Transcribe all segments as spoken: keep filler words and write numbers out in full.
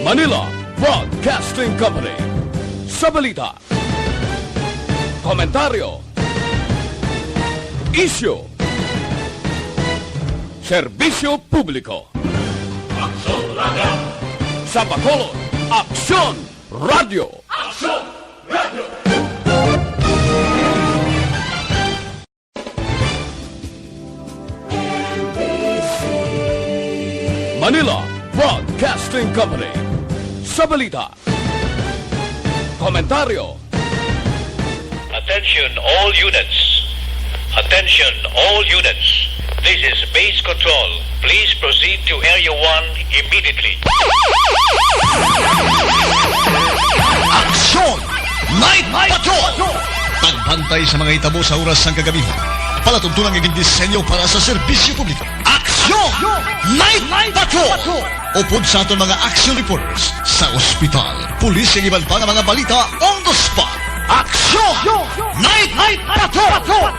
Manila Broadcasting Company. Sa balita, komentaryo, isyu, serbisyo publiko. Sa Bacolod, Aksyon Radio. Manila Broadcasting Company. Sa balita, komentaryo. Attention all units. Attention all units. This is base control. Please proceed to Area one immediately. Aksyon! Night Patrol! Pagbantay sa mga hitabo sa oras sang kagabi. Palatuntunan nga gindisenyo para sa serbisyo publiko. Aksyon! Night Patrol! Upod sa aton mga action reporters sa ospital, pulis, kag iban pa nga mga balita on the spot. Aksyon! Night Patrol!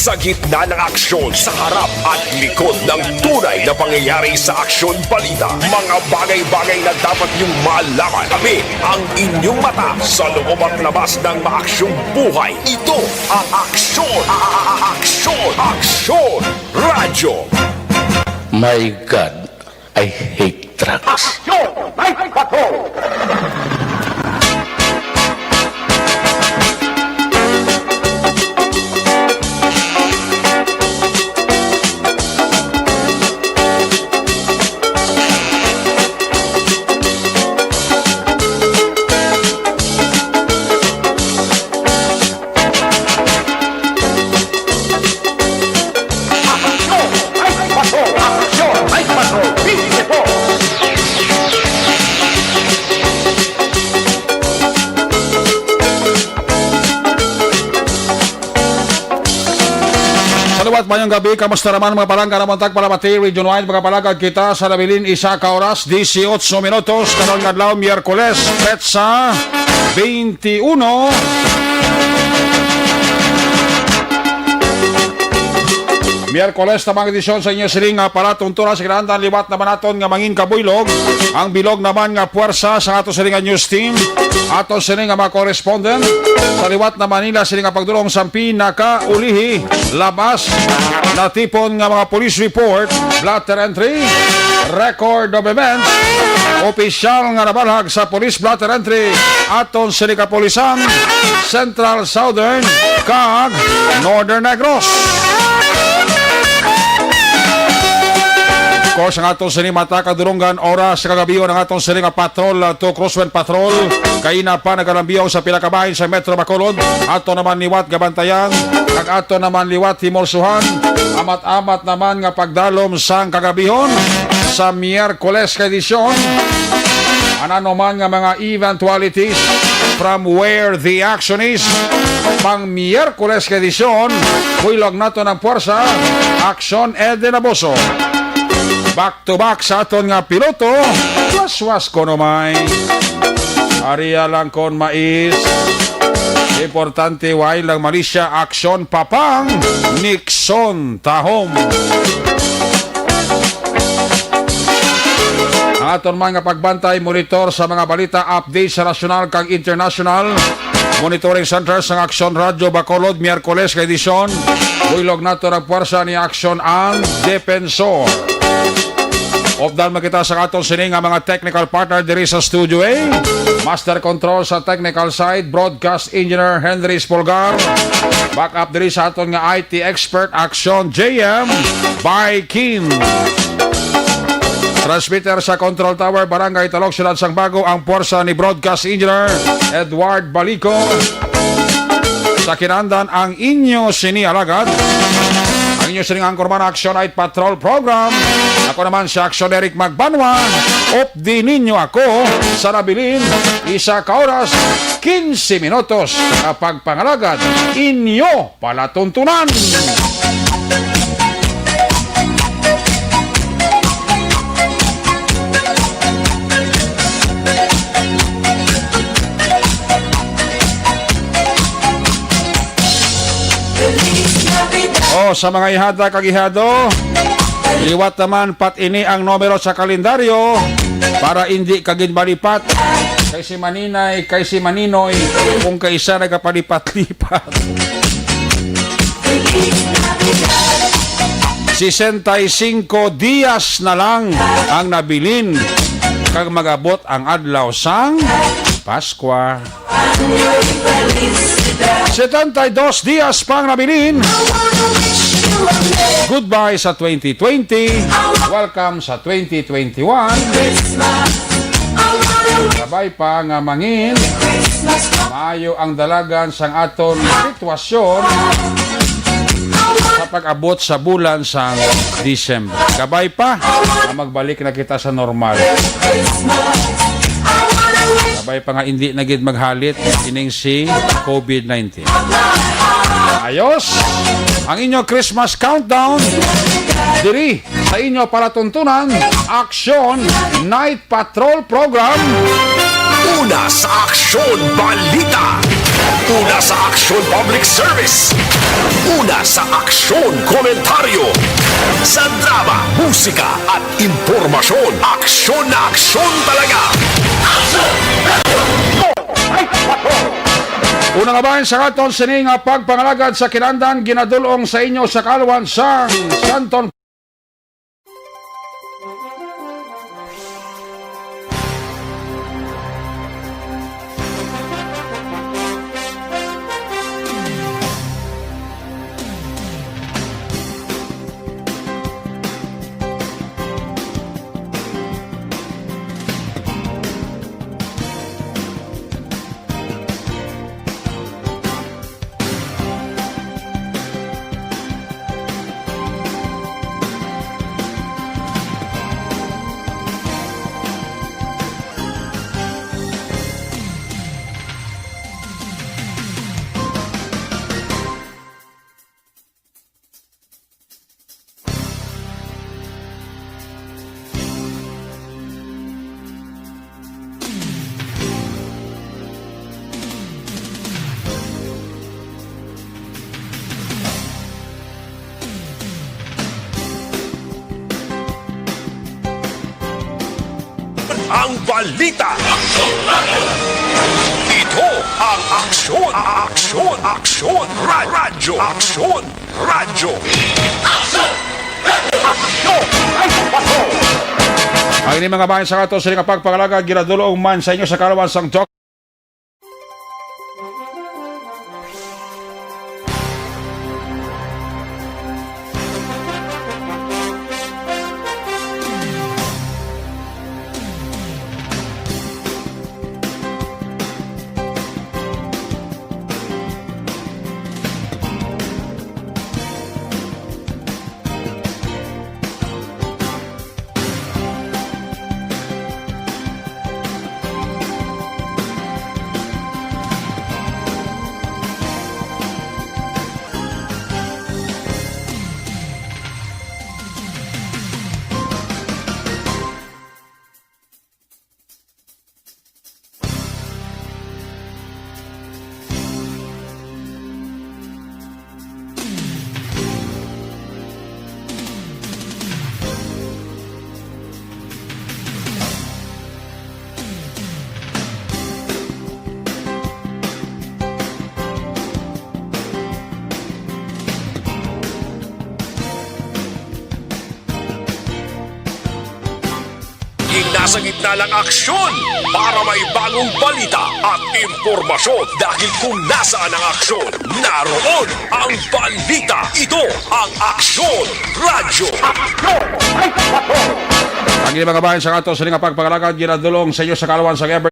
Sa gitna ng aksyon, sa harap at likod ng tunay na pangyayari sa aksyon balita, mga bagay-bagay na dapat niyong malaman. Kami ang inyong mata sa loob at labas ng maaksyong buhay. Ito ang Aksyon! A-, a-, a-, Aksyon! Aksyon! Radyo! My God, I hate drugs. Aksyon! Night Patrol! Sa liwat, mayong gabi. Kamusta naman, mga palangga naman tagpalamati, region-wide, mga palagad kita sa nabilin, isa ka oras, dieciocho minutos, karon nga adlaw, Miyerkules, petsa twenty-uno. Miyerkules na mga edisyon sa inyo sining nga palatuntunan sa kinahanglan. Liwat naman naton nga mangin kabuylog ang bilog naman nga puwersa sa ato sining nga news team. Ato sining nga mga correspondent sa liwat na Manila sining nga pagdulong sa pinakaulihi, labas natipon nga mga police report, blotter entry, record of events, opisyal nga nabalhag sa police blotter entry, aton sini kapulisan, Central, Southern, kag Northern Negros. Of course, ang aton sini mata kag dulonggan, oras sa kagabi, ang aton sini nga patrol, uh, to Crosswind Patrol. Kaina pa nagalambiyaw sa pila ka bahin sa Metro Bacolod. Ato naman liwat gabantayan, kag ato naman liwat himulsuhan. Amat-amat naman nga pagdalom sang kagabihon sa Miyerkules nga edisyon. Ano man nga mga eventualities from where the action is, pang Miyerkules nga edisyon, buylog nato ng puwersa, Aksyon Eden Abuso. Back to back sa aton nga piloto, waswas ko no may. Aria lang kon mais. Importante, way lang malisya, aksyon, papang, Nixon, tahom. Ang aton man nga pagbantay, monitor sa mga balita, update sa nasyonal kag international. Monitoring Center sang Aksyon Radyo Bacolod, Miyerkules nga edisyon. Buylog nato ang puwersa ni Aksyon ang Depensor. Updan man kita sa aton sini nga mga technical partner diri sa Studio A. Master Control sa technical side, Broadcast Engineer Henry Spolgar. Backup diri sa aton nga I T expert, Aksyon J M Baikin. Transmitter sa Control Tower, Barangay Talok, Siyudad sang Bago, ang puwersa ni Broadcast Engineer Edward Balico. Sa kinandan, ang inyo sini alagad, ang inyo sining anchorman, Action Night Patrol Program. Ako naman si Action Eric Magbanwa. Updi ninyo ako sa nabilin, isa ka oras, quince minutos na pagpangalagad, inyo palatuntunan. Oh, sa mga ihada kag ihado, liwat naman pat ini ang numero sa kalendaryo para indi ka gid malipat. Kay si Maninay, kay si Maninoy, kung kay isa nagapalipat-lipat. Sesenta y cinco dias na lang ang nabilin kag mag-abot ang adlaw sang Paskwa. Setenta y dos dias pang nabilin. Goodbye sa twenty twenty. Welcome sa twenty twenty-one. Kabay pa nga mangin, maayo ang dalagan sang aton sitwasyon sa pag-abot sa bulan sang December. Kabay pa nga magbalik na kita sa normal. Kabay pa nga hindi na gid maghalit ining si covid nineteen. Ayos! Ang inyo Christmas countdown diri sa inyo palatuntunan, Action Night Patrol Program. Una sa Aksyon Balita. Una sa Aksyon Public Service. Una sa Aksyon Komentaryo. Sa drama, musika at impormasyon, aksyon na aksyon talaga. Una nga bahin sa aton sini nga pagpangalagad sa kinandan, ginadul-ong sa inyo sa kaalwan sang Santon. Ang balita. Ito ang Aksyon, Aksyon, Aksyon, Ra-, Radyo, Aksyon, Radyo. Aksyon! Aksyon! Ay, patrol! Ang ini mga bahin sa ato sini nga pagpangalagad, ginadul-ong man sa inyo sa kaalwan sang Doc. Ginasa gitna lang aksyon para may bagong balita at impormasyon, dahil kung nasaan ang aksyon, naroon ang balita. Ito ang Aksyon Radyo. Aksyon! Ay, patrol! Kini mga bahin sa ato sini nga pagpangalagad, ginadulong sa inyo sa kalawan sa Ever.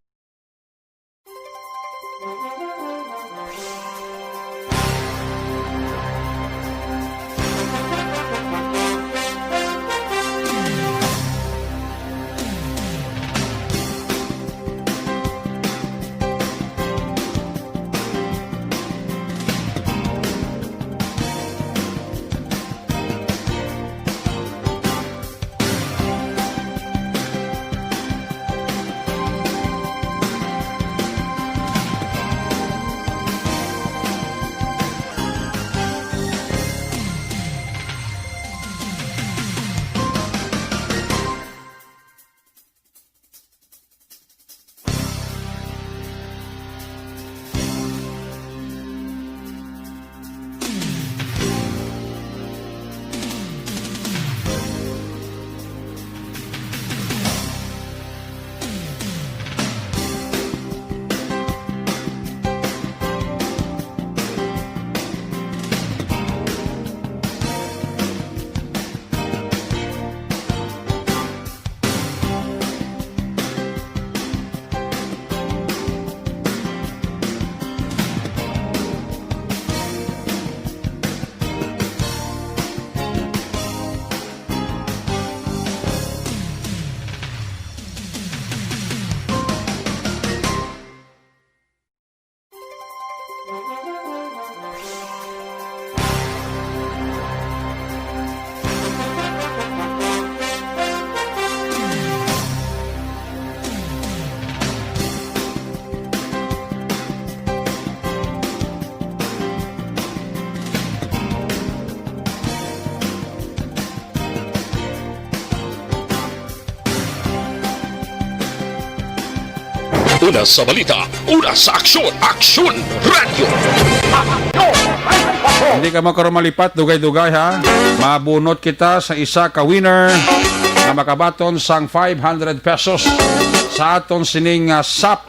Una sa balita, una sa aksyon, Aksyon Radyo. Hindi ka mo karon malipat, dugay-dugay, ha. Mabunot kita sa isa ka winner nga makabaton sang five hundred pesos sa aton sining, ah, sap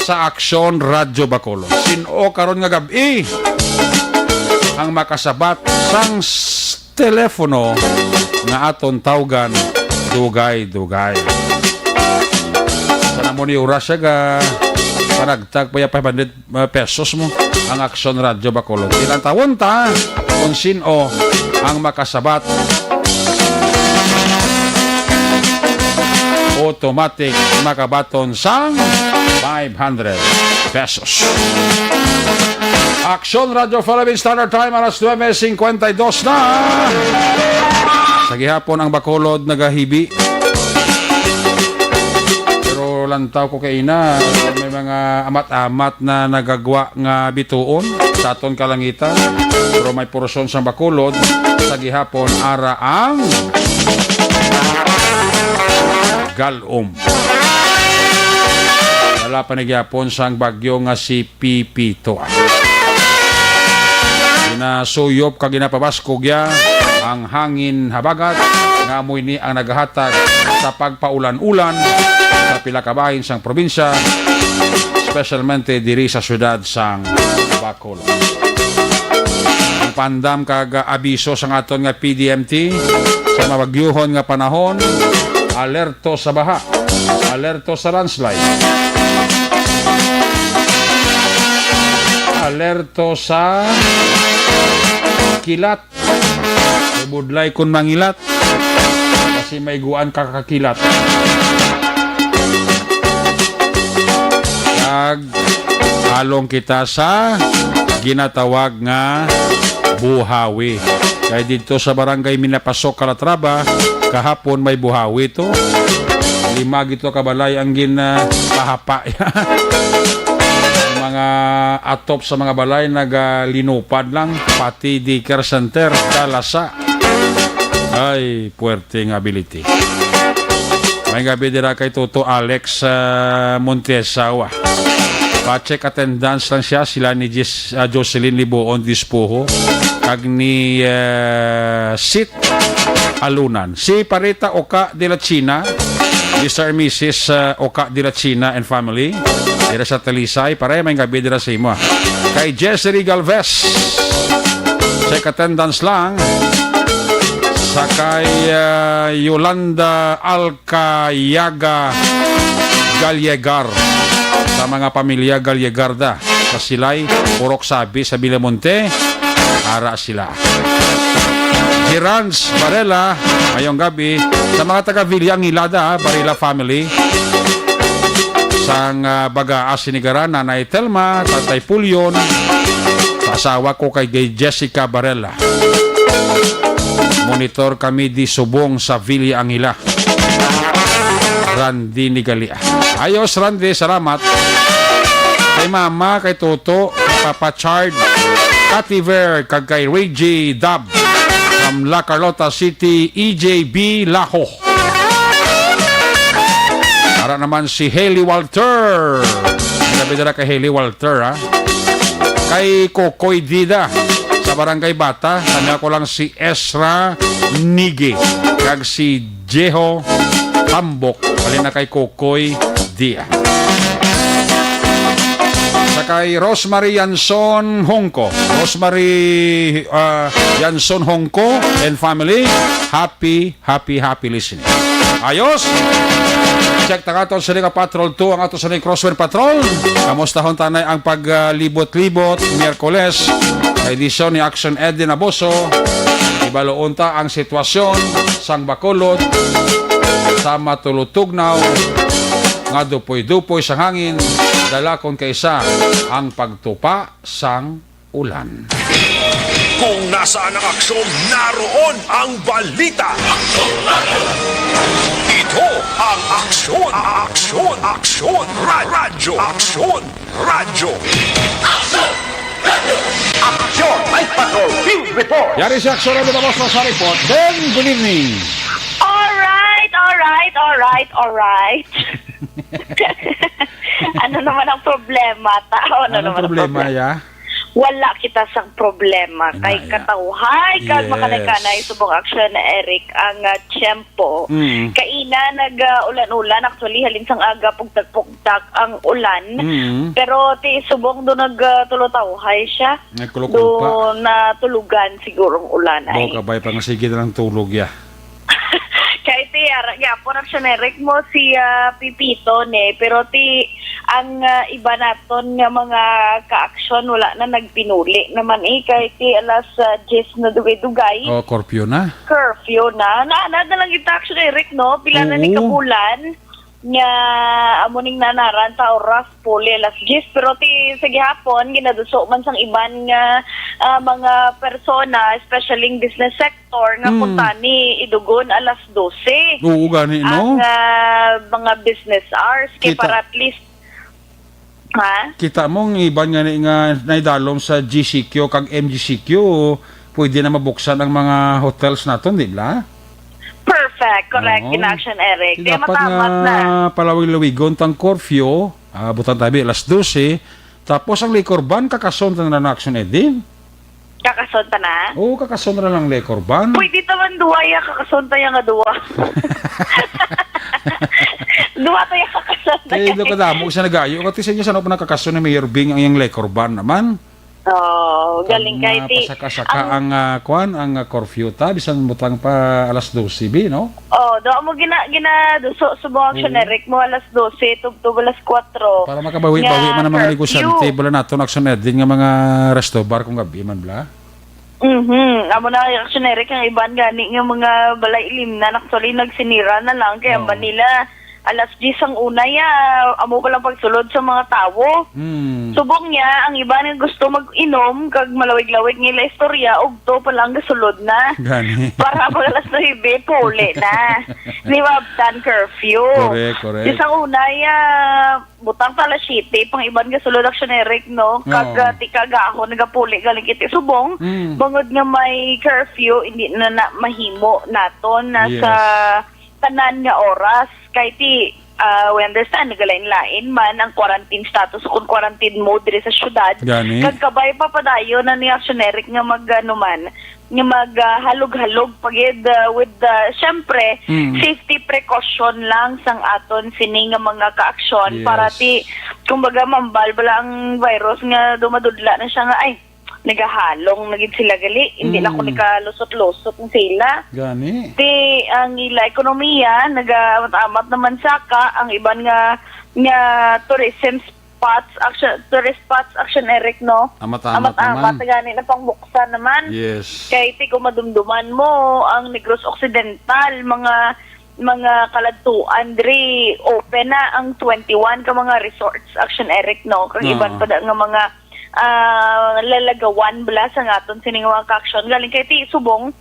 sa Aksyon Radyo Bacolod. Sin-o karon nga gab-i ang makasabat sang s-, telepono nga aton tawgan dugay-dugay. Sa namo ni oras siya ga panagtag pa ya five hundred, uh, pesos mo ang Aksyon Radyo Bacolod. Ilang tawon ta kung sin-o ang makasabat, automatic makabaton sang five hundred pesos. Aksyon Radyo Philippine Standard Time, alas nuebe cincuenta y dos na. Sa gihapon ang Bacolod nagahibi. Pero lantaw ko kay ina, may mga amat-amat na nagagwa nga bituon sa aton kalangitan. Pero may porson sang Bacolod sa gihapon ara ang galom. Wala pa ni gyapon sang bagyo nga si Pipito. Ginasuyop kag ginapabaskog ya ang hangin habagat nga amo ini ang nagahatag sa pagpaulan-ulan sa pila ka bahin sang probinsya, espesyalmente diri sa siyudad sang Bacolod. Ang pandam kag abiso sang aton nga P D M T sa mabagyuhon nga panahon, alerto sa baha, alerto sa landslide, alerto sa kilat. May budlay kon mangilat. Kasi may guan ka kakilat. Kag along kita sa ginatawag nga buhawi. Kay didto sa barangay Minapasok, Calatrava, kahapon may buhawi to. Lima gito ka balay ang gin, ah, pahapa. Ang mga atop sa mga balay nagalinupad lang, pati daycare center, kalasa. Ay, puwerte nga ability. May gabi dira kay Toto Alex, ah, Montesawa. Pa-check attendance lang siya, sila ni Jis-, ah, Jocelyn Liboon Dispoho, kag ni, ah, Sit Alunan. Si Parita Oka de la China, Mister and Missus, ah, Oka de la China and family, dira sa Talisay, pare, may gabi dira sa imo. Kay Jezreal Galvez, check attendance lang. Sa kay, ah, Yolanda Alcayaga Gallegar. Sa mga pamilya Gallegar da. Sa Silay, Purok Sabi, sa Villamonte. Ara sila. Gerans Varela, ngayong gabi. Sa mga taga Villa Angilada, Varela family. Sang, ah, Bagaa, Sinigaran, Nanay Telma, Tatay Pulyon. Sa asawa ko kay Jessica Varela. Monitor kami di subong sa Villa Angila. Randy Nigalia. Ayos, Randy, salamat. Kay Mama, kay Toto, kay Papa Chard, Kativer, kag kay Reggie Dab from La Carlota City, E J B Laho. Ara naman si Haley Walter. Sabi dira kay Haley Walter, ha? Kay Kokoy Dida sa Barangay Bata, kami ako lang si Ezra Nigi, kag si Jeho Tambok. Halin na kay Kokoy Dia. Sa kay Rosemary Yanson Hongko. Rosemary, ah, Yanson Hongko and family. Happy, happy, happy listening. Ayos! Check ta kato sa Liga Patrol two, ang ato sa ni Crosswind Patrol. Kamustahon tanay ang paglibot-libot, Miyerkules, edisyon ni Action Eddie Naboso. Ibaloon ta ang sitwasyon sang Bacolod sa matulutugnaw nga dupoy-dupoy sang hangin, dalakon kay sa ang pagtupa sang ulan. Kung nasaan ang aksyon, naroon ang balita. Ito ang aksyon, aksyon, aksyon, ra- radyo, aksyon, radyo. Action! Night Patrol Field Report! Yari si Aksyon Radyo Baboso sa report. Ben, good evening. Alright, alright, alright, alright. Ano naman ang problema, tao? Ano Anong naman ang problema, problema? Ya? Wala kita sang problema. Ay, kay na, ya. Katawhay, kag Yes. makanay-kanay subong aksyon na Eric ang, ah, tiyempo. Mm. Kaina nag, ah, ulan-ulan, actually, halin sang aga, pugtak-pugtak ang ulan. Mm. Pero ti subong do nag, ah, tulutawhay siya. Nagkulukol pa. Do natulugan siguro ang ulan, Baw ay. Kabay pa nga sige na lang tulog, ya. Kay ti, ara, gyapon, aksyon Eric mo si, ah, Pipito, ne. Pero ti, ang, ah, iba naton nga mga ka-aksyon, wala na nagpinuli naman, eh. Kay ti alas, ah, diyes na dugay-dugay. Oh, curfew na. Curfew na. Naanad na lang kita, aksyon Eric, no? Pila na ni Oo. kabulan nga amo ning nanaran ta oras puli alas diyes, pero ti sa gihapon ginaduso man sang iban nga, ah, mga persona, especially in business sector, nga Mm. kuntani idugon alas dose Oo, gani, no? ang, ah, mga business hours, kay Kita- para at least, ha? Kita mo ang iban gani nga naidalom sa G C Q kag M G C Q, pwede na mabuksan ang mga hotels naton, di ba? Perfect, correct, Oo. in action, Eric. Di Kaya dapat matamat nga na. palawig-lawigon tang curfew, ah, butang tabi alas dose, tapos ang liquor ban, kakason ta na lang, action, Edin. Kakason ta na? Oo, kakason na lang liquor ban. Pwede ta man duwa, ya, kakason ta ya nga duwa. Duwa ta ya, kakason ta Kay ya. do kadamo sa nagayo, kati sa inyo, sana pa nakakason ni Mayor Bing ang iyang liquor ban naman? Oh, galing Kag kay ti, mapasaka-saka ang ang, ah, kwan, ang, ah, curfew ta, bisan butang pa alas dose, bi, no? Oh, do mo gina-, ginaduso subong action, Oo. Eric, mo alas dose, tubtob alas kwatro. Para makabawi-bawi Nga man ang mga curfew. negosyante, bala naton, action, Edin, nga mga resto bar kung gabi man, bla? Mhm. Amo na, action, Eric, ang iban gani nga mga balay ilimnan, actually, nagsinira na lang, kay ang Oo. Manila, alas diyes ang una, ya, amo pa lang pagsulod sa mga tawo. Hmm. Subong niya, ang iba nga gusto mag-inom, kag malawig-lawig nga ila istorya, ugto pa lang gasulod na. Gani. Para pag alas nuebe, puli na. Di ba, tan curfew. Correct, correct. Diyes ang una, ya, butang ta alas siyete, pang iban gasulod, action, Eric, no? Kag, Oo. ah, ti kaagahon, nagapuli, galing kiti subong. Mm. Bangod nga may curfew, hindi na, na mahimo naton na Yes. sa tanan nga oras. Kay ti, ah, we understand, nagalain-lain man ang quarantine status o kung quarantine mode diri sa syudad. Gani. Kag kabay pa padayon na ni action, Eric, nga mag, ano man, nga mag, ah, halog-halog pa gid, ah, with the, syempre, Mm. safety precaution lang sang aton sini nga mga ka-aksyon Yes. para ti, kumbaga, mambal bala ang virus nga dumadudla na siya nga, ay, nagahalong na gid sila gali, hindi na ko Mm. nakalusot-lusot ang sila. Gani. Ti ang ila ekonomiya, nagaamat-amat naman saka, ang iban nga, nga tourism spots, action, tourist spots, Action Eric, no? Amat-amat Amat-amat, naman. Gani na pang buksan naman. Yes. Kay ti kung madumduman mo, ang Negros Occidental, mga, mga kaladtuan diri, open na ang twenty-one ka mga resorts, Action Eric, no? Kag iban Oo. pa da nga mga, ah, lalagawan bala sa ngaton sini nga mga ka-action. Galing kay ti subong,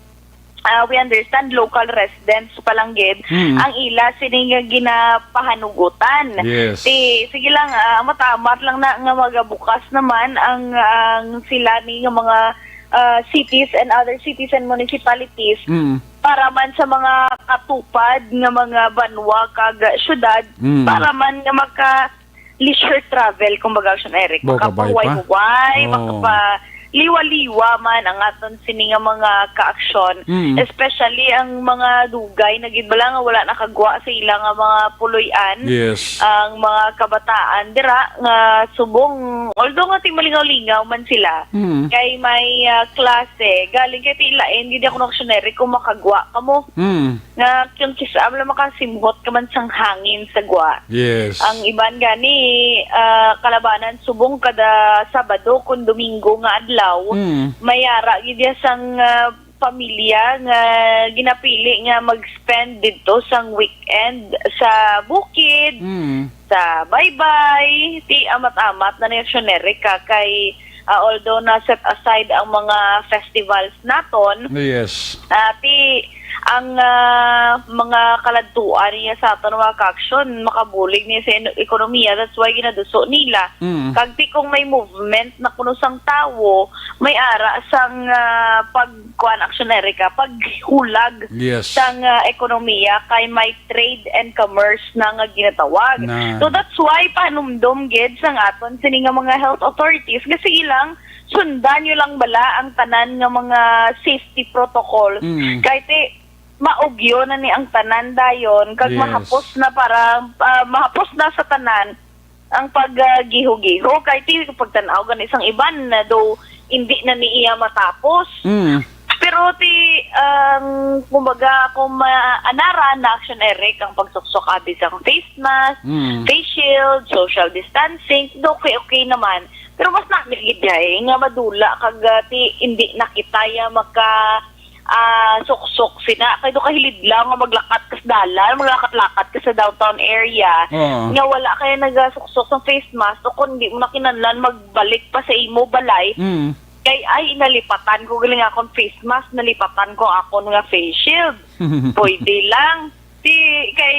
ah, we understand local residents pa lang gid Mm. ang ila sini nga ginapahanugutan. Yes. Ti, sige lang, ah, amat-amat lang na nga magabukas naman ang, ang sila ni nga mga, ah, cities and other cities and municipalities Mm. para man sa mga katupad nga mga banwa kag syudad, Mm. para man nga maka leisure travel, kumbaga, Action Eric. Bo, kabay pa. Makapahuway-huway, Oo. makapaliwa-liwa man ang aton sini nga mga kaaksyon, Mm. especially ang mga dugay na gid bala nga wala nakagwa sa ila nga mga puloy-an, Yes. ang mga kabataan dira nga subong, although nga ti malingaw-lingaw man sila, Mm. kay may, ah, klase, galing kay ti ilain gid ako ng Action Eric kung makagwa kamo. Mm. Nga kung kis-, ah, wala makasimhot ka man sang hangin sa gwa. Yes. Ang iban gani, ah, kalabanan subong kada Sabado kung Domingo nga adlaw, Mm. may ara gid ya sang, ah, pamilya nga ginapili nga mag-spend didto sang weekend sa bukid, Mm. sa baybay, ti amat-amat na ni Action Eric ka kay, ah, although na set aside ang mga festivals naton, Yes. ah, ti ang, ah, mga kaladtuan niya sa aton mga ka-action, makabulig niya sa en-, ekonomiya. That's why ginaduso nila. Mm. Kag ti kung may movement na kuno sang tawo, may ara sang, ah, pag, kuan, Action Eric ka, paghulag Yes. sang, ah, ekonomiya kay may trade and commerce na nga ginatawag. Na. So that's why panumdom gid sang aton sini nga mga health authorities nga sige lang, sundan nyo lang bala ang tanan nga mga safety protocols. Mm. Kay ti, maugyo na ni ang tanan dayon, kag Yes. mahapos na para, ah, mahapos na sa tanan ang pag, ah, giho-giho. Kay ti, pagtan-aw gani sang iban na do, hindi na ni iya matapos. Mm. Pero ti, ang, kumbaga, kung maanaran na Action Eric ang pagsuksok abi sang face mask, Mm. face shield, social distancing, do okay, okay naman. Pero mas nami gid ay nga madula kag, ah, ti, hindi na kita ya maka, ah, suksok sina. Kay do kahilid lang nga maglakat ka sa dalan, maglakat-lakat ka sa downtown area, Oo. nga wala kay nagasuksok sa face mask, o kung di mo na kinahanglan magbalik pa sa imo balay, Mm. kay, ay, nalipatan ko galing akong face mask, nalipatan ko akon nga face shield. Pwede lang. Ti, kay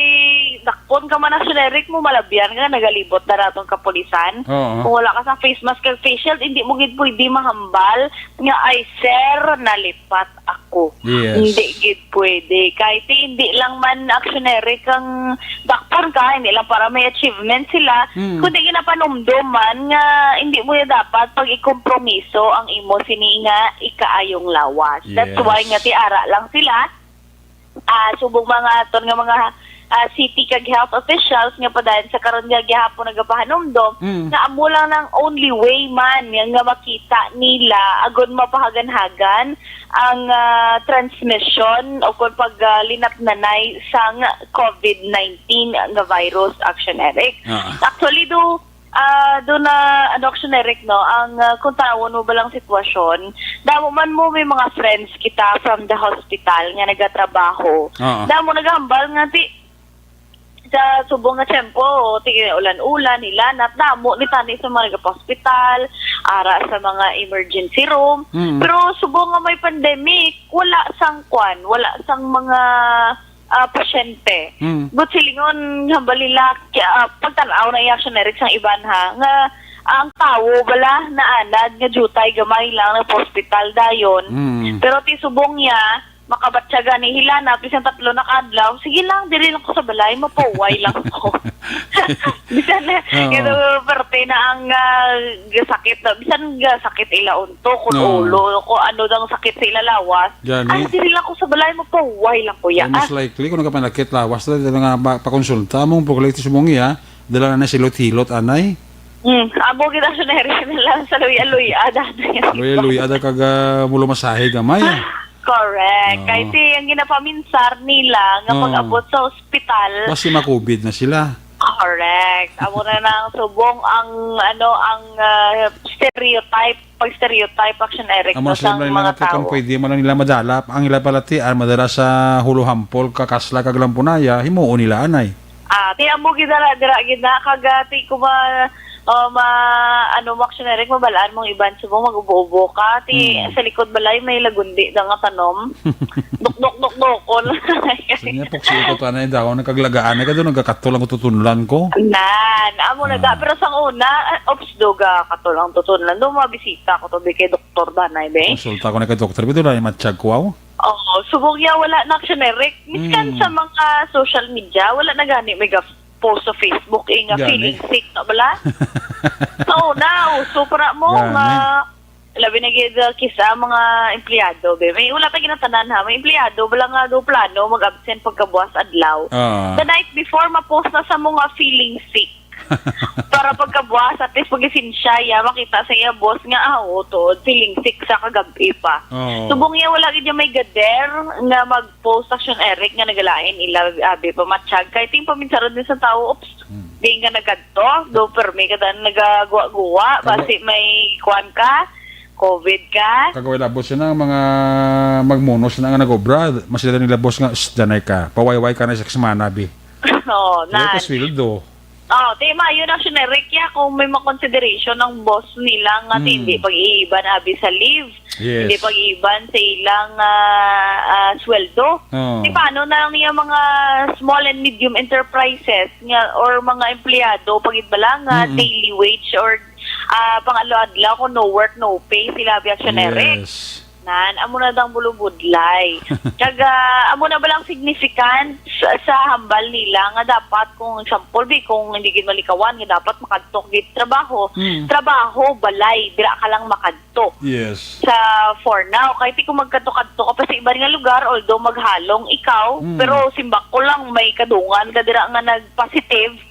dakpon ka man ang generic mo, malabyan nga nagalibot na natong kapulisan. Oo. Kung wala ka sa face mask kag face shield, hindi mo gid pwede mahambal nga, "Ay, sir, nalipat ako." Yes. Hindi gid pwede. Kay ti, hindi lang man actionary kang dakpon ka, hindi lang para may achievement sila, Hmm. kundi ginapanumdum man nga hindi mo ya dapat pag-ikompromiso ang imo sini nga ikaayong lawas. That's Yes. why nga ti ara lang sila, ah, subong mga aton nga mga, ah, city kag health officials nga padayon sa karon nga gihapon nagapahanumdom Mm. nga amo lang nang only way man nga, nga makita nila agon mapahagan-hagan ang, ah, transmission o kung pag, ah, linatnanay sang covid nineteen nga virus, Action Eric. Ah. Actually, do, ah, do na, ano, Action Eric, no, ang, ah, kung tawon mo ba lang sitwasyon, damo man mo may mga friends kita from the hospital nga nagatrabaho. Oo. Damo nagahambal nga ti, sa subong nga tiyempo, ti ulan-ulan, hilanat, damo ni tani sa mga nagapahospital, ara sa mga emergency room. Mm. Pero subong nga may pandemic, wala sang kwan, wala sang mga, ah, pasyente. Mm. But silingon, hambal nila, kya-, ah, pagtan-aw na iya, Action Eric, sang iban, ha, nga ang tawo bala naanad nga diutay gamay lang nagpa-hospital dayon. Mm. Pero ti subong niya, makabatyagan ni hilanat, bisan tatlo na ka adlaw, sige lang, diri lang ko sa balay, mapahuway lang ko. Bisan na, Oo. pero parte na ang, ah, gasakit na, bisan gasakit ila untok, kung Oo. ulo, kung ano daw ang sakit sa ila lawas, Gani. "Ay, diri lang ko sa balay, mapahuway lang ko ya." Kaya mas Ah, likely kung nagkapanakit lawas, dali na nga pa-, pakonsulta mo, pag-, subong iya, dala na silot-hilot, anay. Hmm, amo gid ang scenario na lang sa luya-luya, dati. Luya-luya, ada kag, ah, mulumasahe gamay, ah. Correct. Oo. Kay si, ang ginapaminsar nila nga Oo. pag-abot sa ospital. Basi ma-covid na sila. Correct. Amo na nang subong ang, ano, ang, ah, stereotype, pag-stereotype, Action Eric, Amo no, sila sang lang mga nila kay kung tao. Pwede man lang nila madala. Ang ila pala ti, ah, madala sa Huluhampol, Kakasla, kag Lampunaya, himuon nila anay. Ah, ti amo gid dala dira gid na kag, ah, ti kuma, ah, ma, ano mo, Action Eric, mabalaan mong iban subong mag-ubo-ubo ka. Ti Hmm. sa likod balay may lagundi na nga tanom. Dukdok, dukdokon. Sige, puksi ko to, anay daw, nagkaglagaan na ka doon, nagkakatol ang tutunlan ko. Nan, amo na da. Ah. Pero sang una, ah, ops, do ga katol ang tutunlan. Do, mabisita ko to, di kay doktor danay, be. Konsulta ko na kay doktor, bitaw na yung matsyag ko, aw. Oo, subong niya, wala na, Action Eric. Miskan Mm. sa mga social media, wala na gani may gaf-, post sa Facebook, eh, nga Gani. feeling sick na bala. Sa una, uso para mo Gani. nga, labi na gid, uh, kisa mga empleyado, be. May wala ta ginatanan, ha. May empleyado, bala nga do plano, mag-absent pagkabuas adlaw. Ah. The night before, ma-post na sa mga feeling sick. Para pagkabuas, at least pag-isensya, ya, makita sa iya boss nga, ah, oo, tuod, feeling sick sa kagabi pa. Oo. Subong iya, wala gid niya may gader nga mag-post, Action Eric, nga nagalain ila, abi, pamatsyag. Kay ting paminsaron din sa tao, oops, Hmm. di nga nagadto, do, permi ka dan nagaguwa-guwa, Kawa- basi may kuwan ka, covid ka. Kagaway labot siya na ang mga magmunos na nga nag-obra, mas sila nila boss nga, "Shh, danay ka, pawayway ka na sa semana, bi." Oo, Wala na. pa sweldo. Oh, ti maayo na, Action Eric, ya, kung may mga consideration ang boss nila nga Hmm. hindi pag-iiban abi sa leave, Yes. hindi pag-iiban sa ilang, ah, ah, sweldo. Oh. Ti paano na lang yung mga small and medium enterprises nga or mga empleyado pagid bala nga Mm-mm. daily wage or, ah, pang-adlaw-adlaw kung no work, no pay sila abi, Action Eric? Yes. Nan, amo na dang bulubudlay. Kag, ah, amo na ba lang significant sa, sa hambal nila nga dapat, kung example, bi, kung hindi gid malikawan, nga dapat makadto gid trabaho, Hmm. trabaho, balay, dira ka lang makadto. Yes. Sa for now, kay ti kung magkadto-kadto ka pa sa iban nga lugar, although maghalong ikaw, Hmm. pero simbako lang may kadungan ka dira nga nag-positive,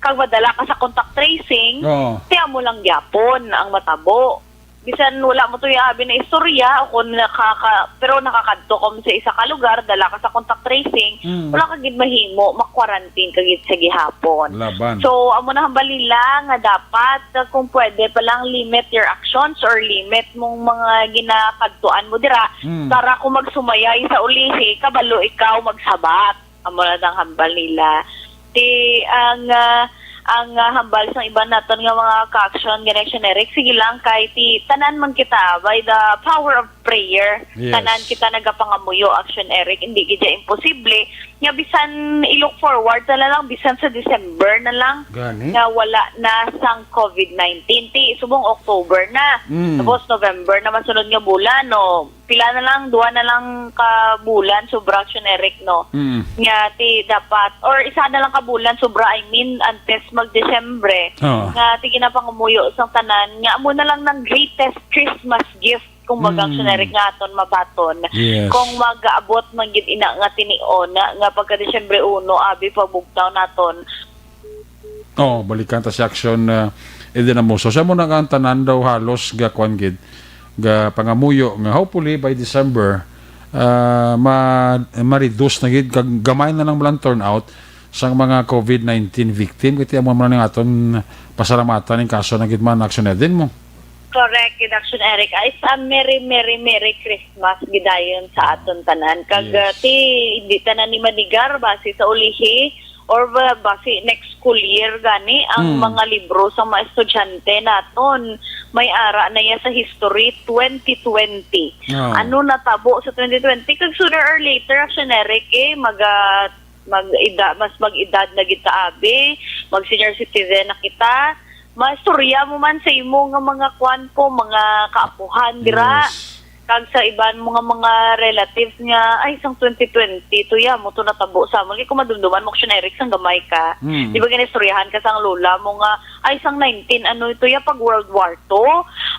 kag madala ka sa contact tracing, Oo. ti amo lang gyapon ang matabo. Bisan wala mo to abi na istorya o kung nakaka-, pero nakakadto ka mo sa isa ka lugar, dala ka sa contact tracing, Mm. wala ka gid mahimo, ma-quarantine ka gid sa gihapon. Laban. So, amo na hambal nila nga dapat, uh, kung pwede pa lang, limit your actions or limit mong mga ginakadtuan mo dira Mm. para kung magsumayay sa ulihi, kabalo ikaw magsabat. Amo na ang hambal nila. Ti ang, ah, ang, ah, hambal sang iban naton nga mga ka-action, gani, Action Eric, sige lang, kay ti tanan man kita by the power of prayer. Yes. Tanan kita nagapangamuyo, Action Eric, hindi gid siya imposible. Nga bisan i-look forward na lang, bisan sa December na lang, Gani? nga wala na sang covid nineteen. Ti subong October na. Mm. Tapos November na masunod nga bulan, no? Pila na lang, duha na lang ka bulan, sobra, Action Eric, no? Mm. Nga ti dapat, or isa na lang ka bulan, sobra, I mean, antes mag-Desyembre, Oo. nga ti ginapangamuyo sang tanan, nga amo na lang nang greatest Christmas gift, kumbaga, Mm. Action Eric, nga aton mabaton. Yes. Kung mag-aabot man gid ina nga tinion, nga, nga pagka-Desyembre uno, abi, pabugtaw naton. Oh, balikan ta si Action, uh, Eden Amoso. Siya mo na nga ang tanan daw halos ga kwan gid, ga pangamuyo nga hopefully by December, ah, ma-, ma-reduce na gid, kag gamay na lang mo lang turnout sang mga covid nineteen victim. Kaya amo man ang aton pasalamatan ang kaso na gid man, Action Eden mo. Correct, gid, Action Eric. Ah, it's a merry, merry, merry Christmas gidayon sa aton tanan. Kag, Yes. ah, ti, hindi tanan ni manigar, base sa ulihi, or ba, basi next school year gani ang Hmm. mga libro sa mga estudyante naton. May ara na iya sa history twenty twenty. Oh. Ano natabo sa twenty twenty? Kag sooner or later, Action Eric, eh, maga-, mag-eda-, mas mag-edad na gid ta abi, mag-senior citizen na kita. Maistorya mo man sa imo nga mga kwan po, mga kaapuhan dira. Yes. Kag sa iban mo nga mga relatives nga, "Ay, sang twenty twenty, to ya, mo to natabo sa amon." Kay kung madumduman mo, Action Eric, sang gamay ka, Hmm. di ba, ginistoryahan ka sang lola mo nga, "Ay, sang nineteen, ano ito ya, pag World War Two,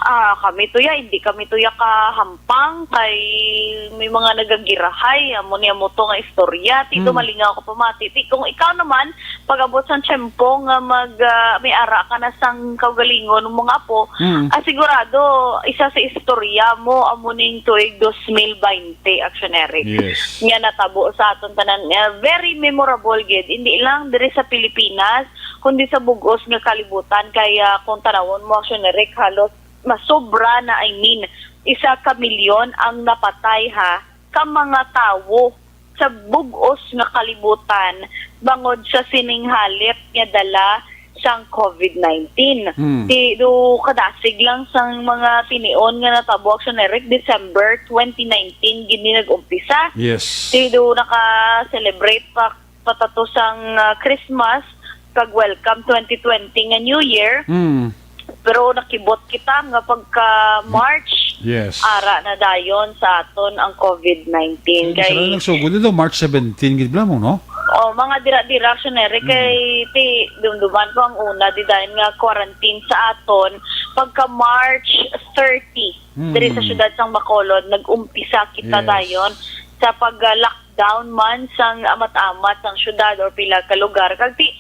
Ah, kami tuya, hindi kami tuya kahampang kay may mga nagagirahay, amo ni amo to nga istorya. Ti do Mm. malingaw ka pamati. Ti kung ikaw naman, pag-abot sang tiyempo nga mag, ah, may ara ka na sang kaugalingon mo nga apo, Mm. ah, sigurado isa sa istorya mo amo ning tuig dos mil baynte, Action Eric. Yes. Nga natabo sa aton tanan. Ah, very memorable gid, hindi lang diri sa Pilipinas, kundi sa bug-os nga kalibutan. Kay kung tanawon mo, Action Eric, halos masobra na, I mean, isa ka milyon ang napatay, ha, ka mga tawo sa bug-os nga kalibutan bangod sa sining halit nga dala sang covid nineteen. Hmm. Ti do kadasig lang sang mga tinion nga natabo, Action Eric, December twenty nineteen gid ni nag-umpisa. Yes. Ti do naka-celebrate pa patato sang, ah, Christmas kag welcome twenty twenty nga New Year. Mm. Pero nakibot kita nga pagka March, Yes. ara na dayon sa aton ang covid nineteen. Ay, kay sila nagsugod dito, March seventeen, gid bala mo, no? Oh, mga dira-dira, Action Eric, Mm. kay ti, dumduman ko ang una, di dayon nga quarantine sa aton, pagka March thirty, Mm. diri sa syudad sang Bacolod, nag-umpisa kita Yes. dayon sa pag, ah, lockdown man sang amat-amat sang syudad or pila ka lugar. Kag ti,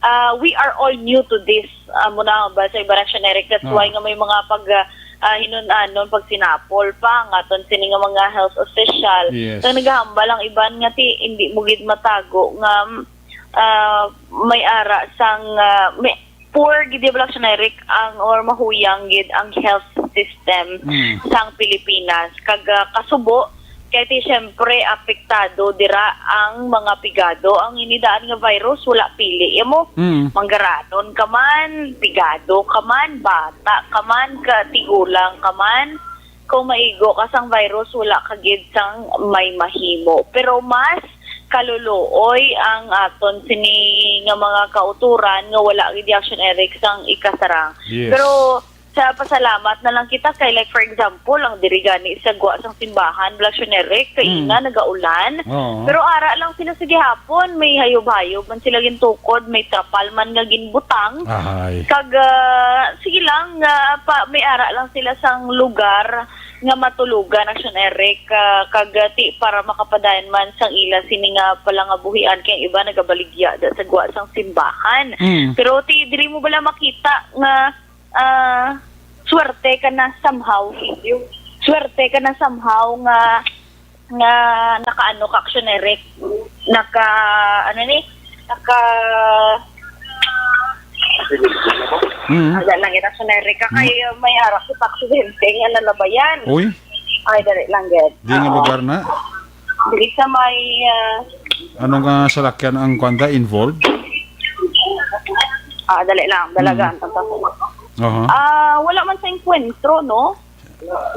ah, we are all new to this. Amo na ba sa iba, Action Eric? That's Ah. why nga may mga pag, ah, ah, hinun-anon, pagsinapol pa ang aton sini nga mga health official. Yes. Kag nagahambal ang iban nga ti, hindi mo gid matago nga, ah, may ara sang, ah, may poor gid, di ba, Action Eric, ang, or mahuyang gid ang health system Mm. sang Pilipinas. Kag, ah, kasubo, kay ti, syempre, apektado dira ang mga pigado. Ang inidaan nga virus, wala pili. Imo, Mm. manggaranon ka man, pigado ka man, bata ka man, katigulang ka man, kung maigo ka sang virus, wala ka gid sang may mahimo. Pero mas kaluluoy ang aton sini nga mga kauturan nga wala gid, Action Eric, sang ikasarang. Yes. Pero sa pasalamat na lang kita kay, like, for example, ang diri gani sa gwa sang simbahan, Action Eric, kaina Mm. nagaulan. Oo. Pero ara lang sila sa gihapon, may hayob-hayob man sila gintukod, may trapal man nga ginbutang. Ahay. Kag, ah, sige lang, ah, pa, may ara lang sila sang lugar nga matulogan, Action Eric, ah, kag, ah, ti para makapadayon man sang ila sini nga palangabuhian, kay ang iba nagabaligya da sa gwa sang simbahan. Mm. Pero ti diri mo bala makita nga, ah, swerte ka na somehow. Swerte ka na somehow nga nga nakaano ka, Action Eric, naka, ano ni, naka, Mm. Wala lang ito, Action Eric, ka Mm. kay, uh, may ara kita aksidente nga nalabayan. Uy, Ay, dali lang, gid. Di nga Oo. lugar na? Dili sa may, uh, Ano nga salakyan ang kwanda involved? Ah, dali lang, dalagaan Mm. ko to. Aha. Ah, wala man sa enkwentro, no?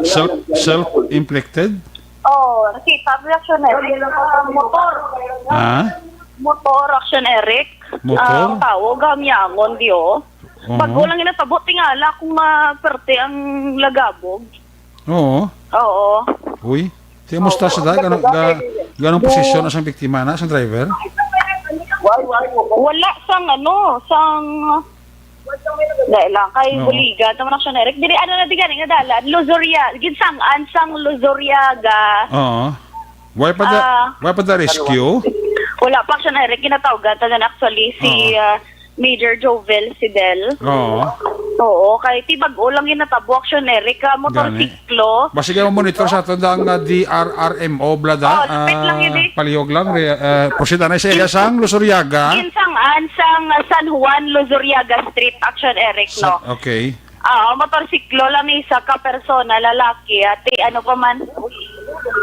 Self, self-inflicted? Oh, nakita ko, Action Eric. Motor. Ha? Motor, Action Eric. Motor? Ah, ang tawag, hangyangon, di, oh. Oo. Bago lang ginatabo, tingala kung maperte ang lagabog. Oo. Oo. Uy, ti, musta Oo, sa dag? Ano, bago ga, lang. Ganong posisyon na sang biktima na, sang driver? Wala sang ano, sang Dahil lang kay Oo. Buligan, tama na siya, Eric. Dili, ano na, di gani nga dalan. Luzuriaga, ginsang-an sang Luzuriaga. Oo. Why pa the, Ah. why pa the rescue? Wala pa siya, Eric. Ginatawgan ta na actually si, Oo. ah, Major Jovel Sidel. Oo. Oo, kay ti bag-o lang ginatabo action, Eric. Ah, motor Gani. Klo. Basi kayo monitor sa aton ang, ah, D R R M O, blada. Oh, lapit lang yun, eh. Palihog lang, re-, ah, proceed anay sa area sang Luzuriaga. Ginsang-an sang San Juan Luzuriaga Street, action, Eric, Sa-, no? Okay. Ah, motorsiklo lang ni isa ka persona, lalaki, at, eh, ano pa man,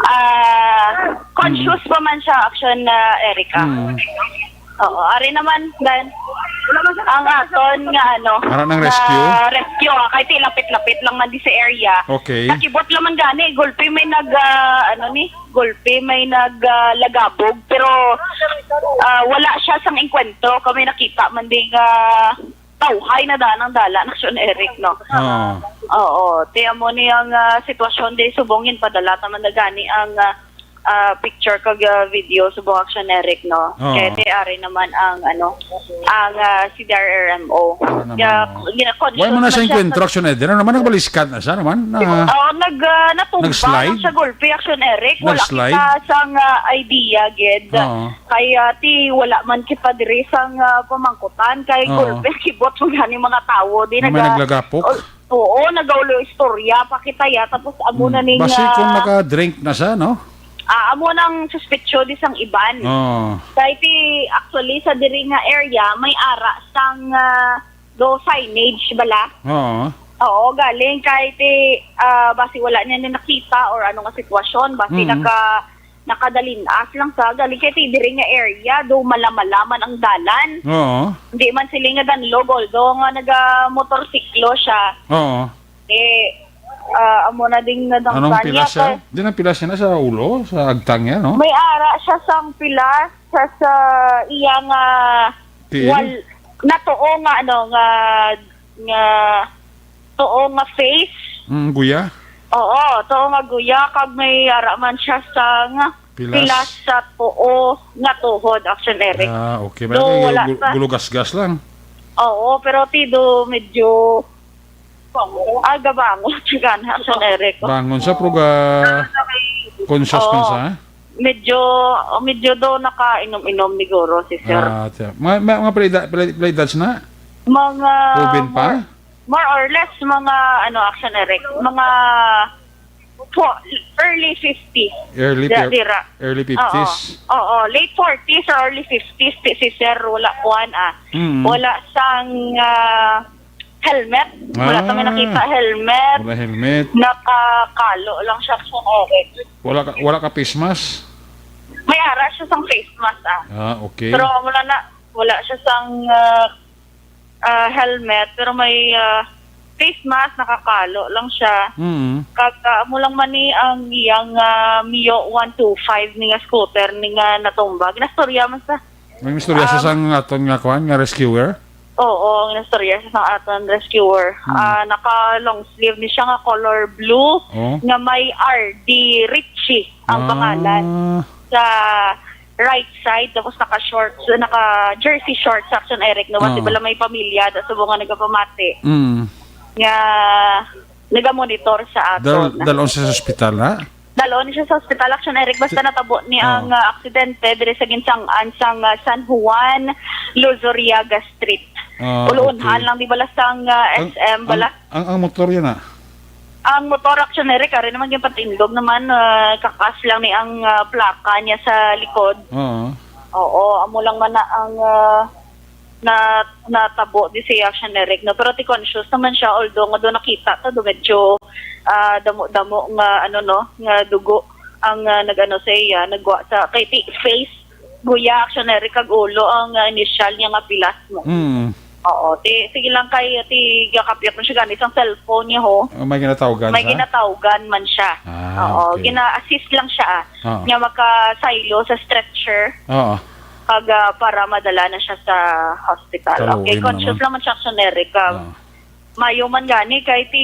ah, conscious Mm. pa man siya, action, ah, Eric, ah. Mm. Oo, ari naman, Dan. Ang aton nga, ano, Ara ng nga rescue? rescue, ah, kay ti lapit-lapit lang man di sa area. Okay. Nakibot lang man gani, gulpi may nag, ah, ano ni, gulpi may nag, ah, lagabog, pero, ah, wala siya sang engkwentro, kami nakita man di nga tawhay na daan ang dalan, action, Eric, no? Oo. Oo, ti amo ni ang, ah, sitwasyon di subong ginpadala ta man na gani ang, ah, ah, picture kag, ah, video subong, Action Eric, no? Oo. Kay di ari naman ang, ano, ang, ah, C D R R M O. Ano naman, Kaya, oo. gina-conscious Why mo na na siya siya enkwentro, sa Action Ed? Ano naman, nagbaliskat na siya naman? Na, Oo, nag, ah, natumba nag-slide? lang siya gulpi, Action Eric. Wala Nag-slide? kita sang, ah, idea, gid. Oo. Kaya ti wala man kita diri sang, ah, pamangkutan. Kay Oo. gulpi, kibot mo gani mga tawo. Di Nga may naga-, naglagapok? o-, oo, nagaulo istorya pa kita ya. Tapos amo na Hmm. ning, Basi kung ah, naka-drink na siya, no? Ah, amo nang suspetso di sang iban. Oo. Kay ti, actually, sa diri nga area, may ara sang, ah, do signage bala. Oo. Oo, galing kay ti, ah, basi wala niya na nakita or ano nga sitwasyon, basi Mm. naka-, nakadalinas lang sa galing kay ti diri nga area, do malamalaman ang dalan. Oo. Hindi man sila nga danlog, although nga naga-motorsiklo siya. Oo. Eh, ah, amo na ding nadangsan Anong pila niya siya? kay Di na pila siya na sa ulo, sa agtang niya, no? May ara siya sang pila sa, sa iya nga Tiil? wal-, natuo nga, ano, nga, nga tuo nga face. Mm, guya? Oo, tuo nga guya, kag may ara man siya sang Pilas? pilas sa tuo nga tuhod, Action Eric. Ah, okay. Do, May wala gul-, sa gulugasgas lang. Oo, pero ti do medyo, ah, gabangon siya gani, Action Eric. Bangon sa pruga, conscious man Oo. sa? Medyo, medyo do nakainom-inom ni guro si sir. Ah, tiya. Mga, mga, mga pila edad, pila, pila edad na? Mga Ubin pa? more, more or less, mga, ano, Action Eric, mga fo-, early fifties. Early Dira, fif-, dira. early Oo. fifties. Oo, late forties or early fifties, si, si sir, wala kuwan, ah. Mm. Wala sang, ah, helmet. Wala kami Ah. nakita helmet. Wala helmet. Nakakalo lang siya sa orig. Wala ka, wala ka face mask? May ara siya sang face mask, ah. Ah, okay. Pero wala na, wala siya sang, ah, ah, helmet, pero may, ah, face mask, nakakalo lang siya. Mm. Kag, ah, amo lang man ni ang iyang, ah, Mio one two five ni nga scooter ni nga natumba. Ginastorya man sa May istorya siya Um, sang aton nga kuan, nga rescuer? Oo, ang istorya sa sang aton rescuer. Hmm. Ah, naka long sleeve ni siya nga color blue Oh. nga may R D Richie ang Ah. pangalan sa right side, tapos naka shorts, naka jersey shorts, Action Eric, no? Kasi Oo. bala may pamilya, ta subong nga nagapamati Mm. nga nagamonitor sa aton. Dal-, dalon siya sa ospital, ha? Dalon siya sa ospital, Action Eric, basta Sa natabo ni Ah. ang, ah, aksidente diri sa ginsang-an sang, ah, San Juan Luzuriaga Street. Ah, Uluunhan okay. lang, di bala, sang, ah, Ang, S M, ang, bala. ang, ang motor yan, ah? Ang motor, Action Eric, ari naman yung patindog naman, ah, kakas lang ni ang, ah, plaka niya sa likod. Oo. Oo, amo lang man na ang, ah, na, natabo di si Action Eric, no? Pero ti conscious naman siya, although nga do nakita ta, do medyo, ah, damo-damo nga, ano, no, nga dugo ang, ah, nag-ano sa iya, nagwa sa, kay ti face, guya, Action Eric, kag ulo ang, ah, initial niya nga pilas mo. Mm. Oo, ti, sige lang kay, ti, gakapyat mo siya gani sang cellphone niya, ho. Oh, may ginatawgan May sa? ginatawgan man siya. Ah, Oo, okay. gina-assist lang siya, ah, Oo. nga makasaylo sa stretcher. Oo. Kag, ah, para madala na siya sa hospital. Kaluoy Okay, mo conscious naman. lang man siya, Action Eric, ah, Oo. mayo man gani kay ti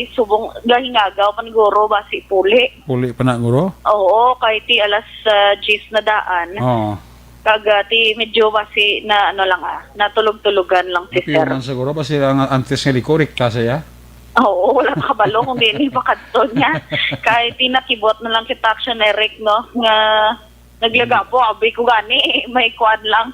subong gahingagaw pa ni guro basi puli. Puli pa na, guro? Oo, kay ti alas, ah, diyes na daan. Oo. Kag, ah, ti medyo basi na ano lang, ah, natulog-tulogan lang si sir. Napiuman siguro, basi ang antes nga liko, rekta siya? Oo, wala ka kabalo kung diin ni pakadto niya. Kay ti nakibot na lang kita, Action Eric, no, nga naglagapo, abi ko gani, may kuan lang,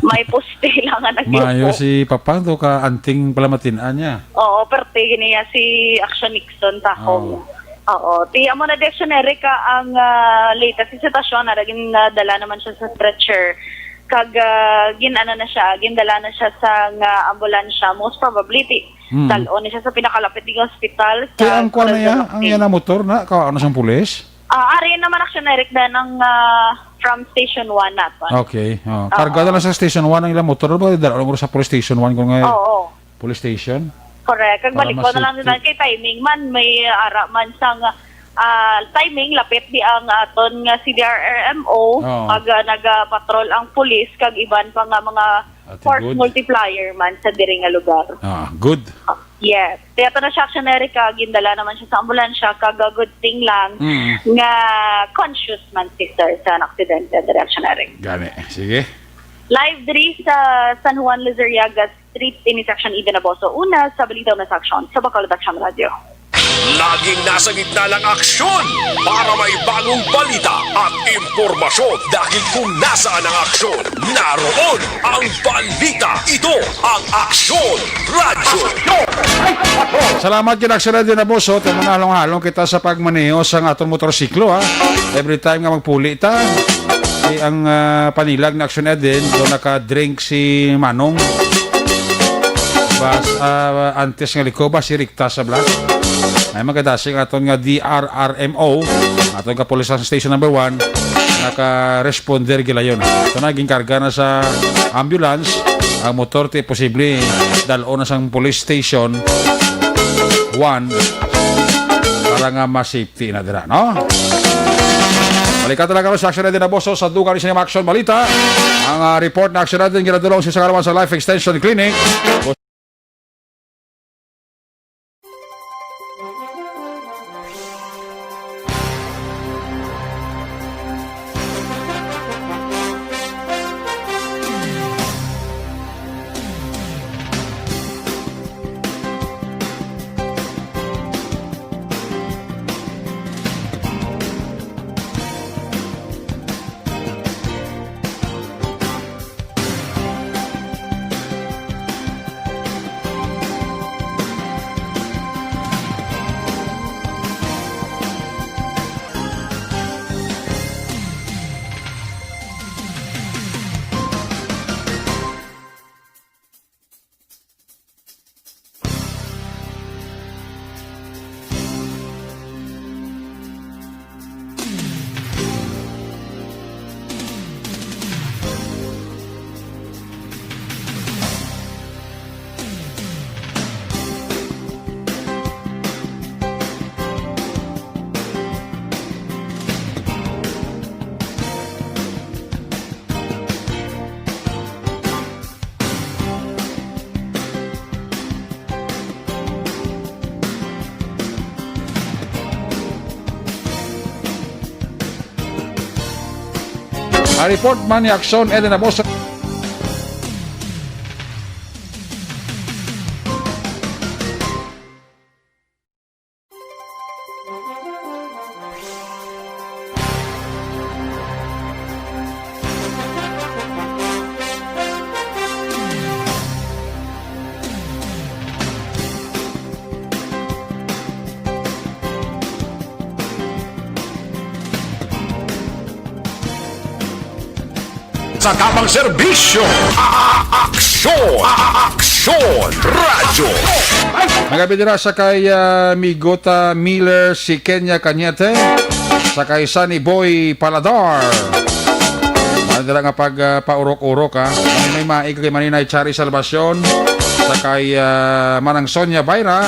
may poste lang nga naglagapo. Maayo si Papa, to ka anting palamatin-an niya. Oo, perte niya si Action Nixon Tahong. Oo. Oo. Ti amo na, Action Eric, ah, ang, ah, latest nga sitwasyon, ara, gin, ah, dala naman siya sa stretcher. Kag, ah, gin, ano na siya, gindala na siya sa nga ambulansya. Most probably, ti, Hmm. dalon na siya sa pinakalapit nga ospital Kaya sa ang kuan na Corazon iya, ang Norte. iya na motor na, ka, ano siyang pulis? Ah, ari naman, Action Eric, na ng, ah, from Station one naton. Okay. Oh. Oo. Karga na lang sa Station one ang ilang motor. Ba, dala lang sa police station one kung nga Oo. police station. Correct. Kag Para balik ko na lang masafety. din kay timing man, may ara man sang, ah, timing, lapit di ang aton nga C D R R M O, Oo. kag, ah, nagapatrol ang pulis, kag iban pa nga mga Ate force Good. multiplier man sa diri nga lugar. Ah, good. Ah, Yes. Kaya pa na siya, Action Eric, ah, gindala naman siya sa ambulansya, kag, ah, good thing lang Mm. nga conscious man si sir sa aksidente, Action Eric. Gani. Sige. Live diri sa San Juan Lizarriaga Street, ini sa Action Eden Abaso. Una sa balita, una sa aksyon, sa Bacolod Action Radio. Laging nasa gitna ng aksyon para may bagong balita at impormasyon. Dahil kung nasaan ang aksyon, naroon ang balita. Ito ang Aksyon Radyo. Salamat kay Action Radio na boss, oh. Tayo mga halong-halong kita sa pagmaneho sa aton motorsiklo, ha. Every time nga magpuli ta, si ang, ah, panilag na Action Eden, do naka-drink si Manong. Bas, ah, antes nga liko ba si Rikta sa Blas? May magadasing aton nga D R R M O, aton ka police station number one, naka-responder gilayon. Ito na, ginkarga na sa ambulance ang motor, ti posible dal-o na sang police station one para nga ma-safety na dira, no? Balikan talaga sa Action Eden na boss, oh, sa dugang sa mga aksyon balita. Ang, ah, report na Action Eden, ginadulong sa kalaman sa Life Extension Clinic. Ang report man ni Aksyon Eden Aboso. Sa tamang serbisyo, a-, a-, aksyon, a-, a-, aksyon, radyo. Magabi dira sa kay, ah, Migota Miller, si Kenya Cañete, sa kay Sunny Boy Paladar. Ano dira nga pag, ah, paurok-urok, ha? May maig kay Maninay Chari Salvacion, sa kay, ah, Manang Sonia Bayra,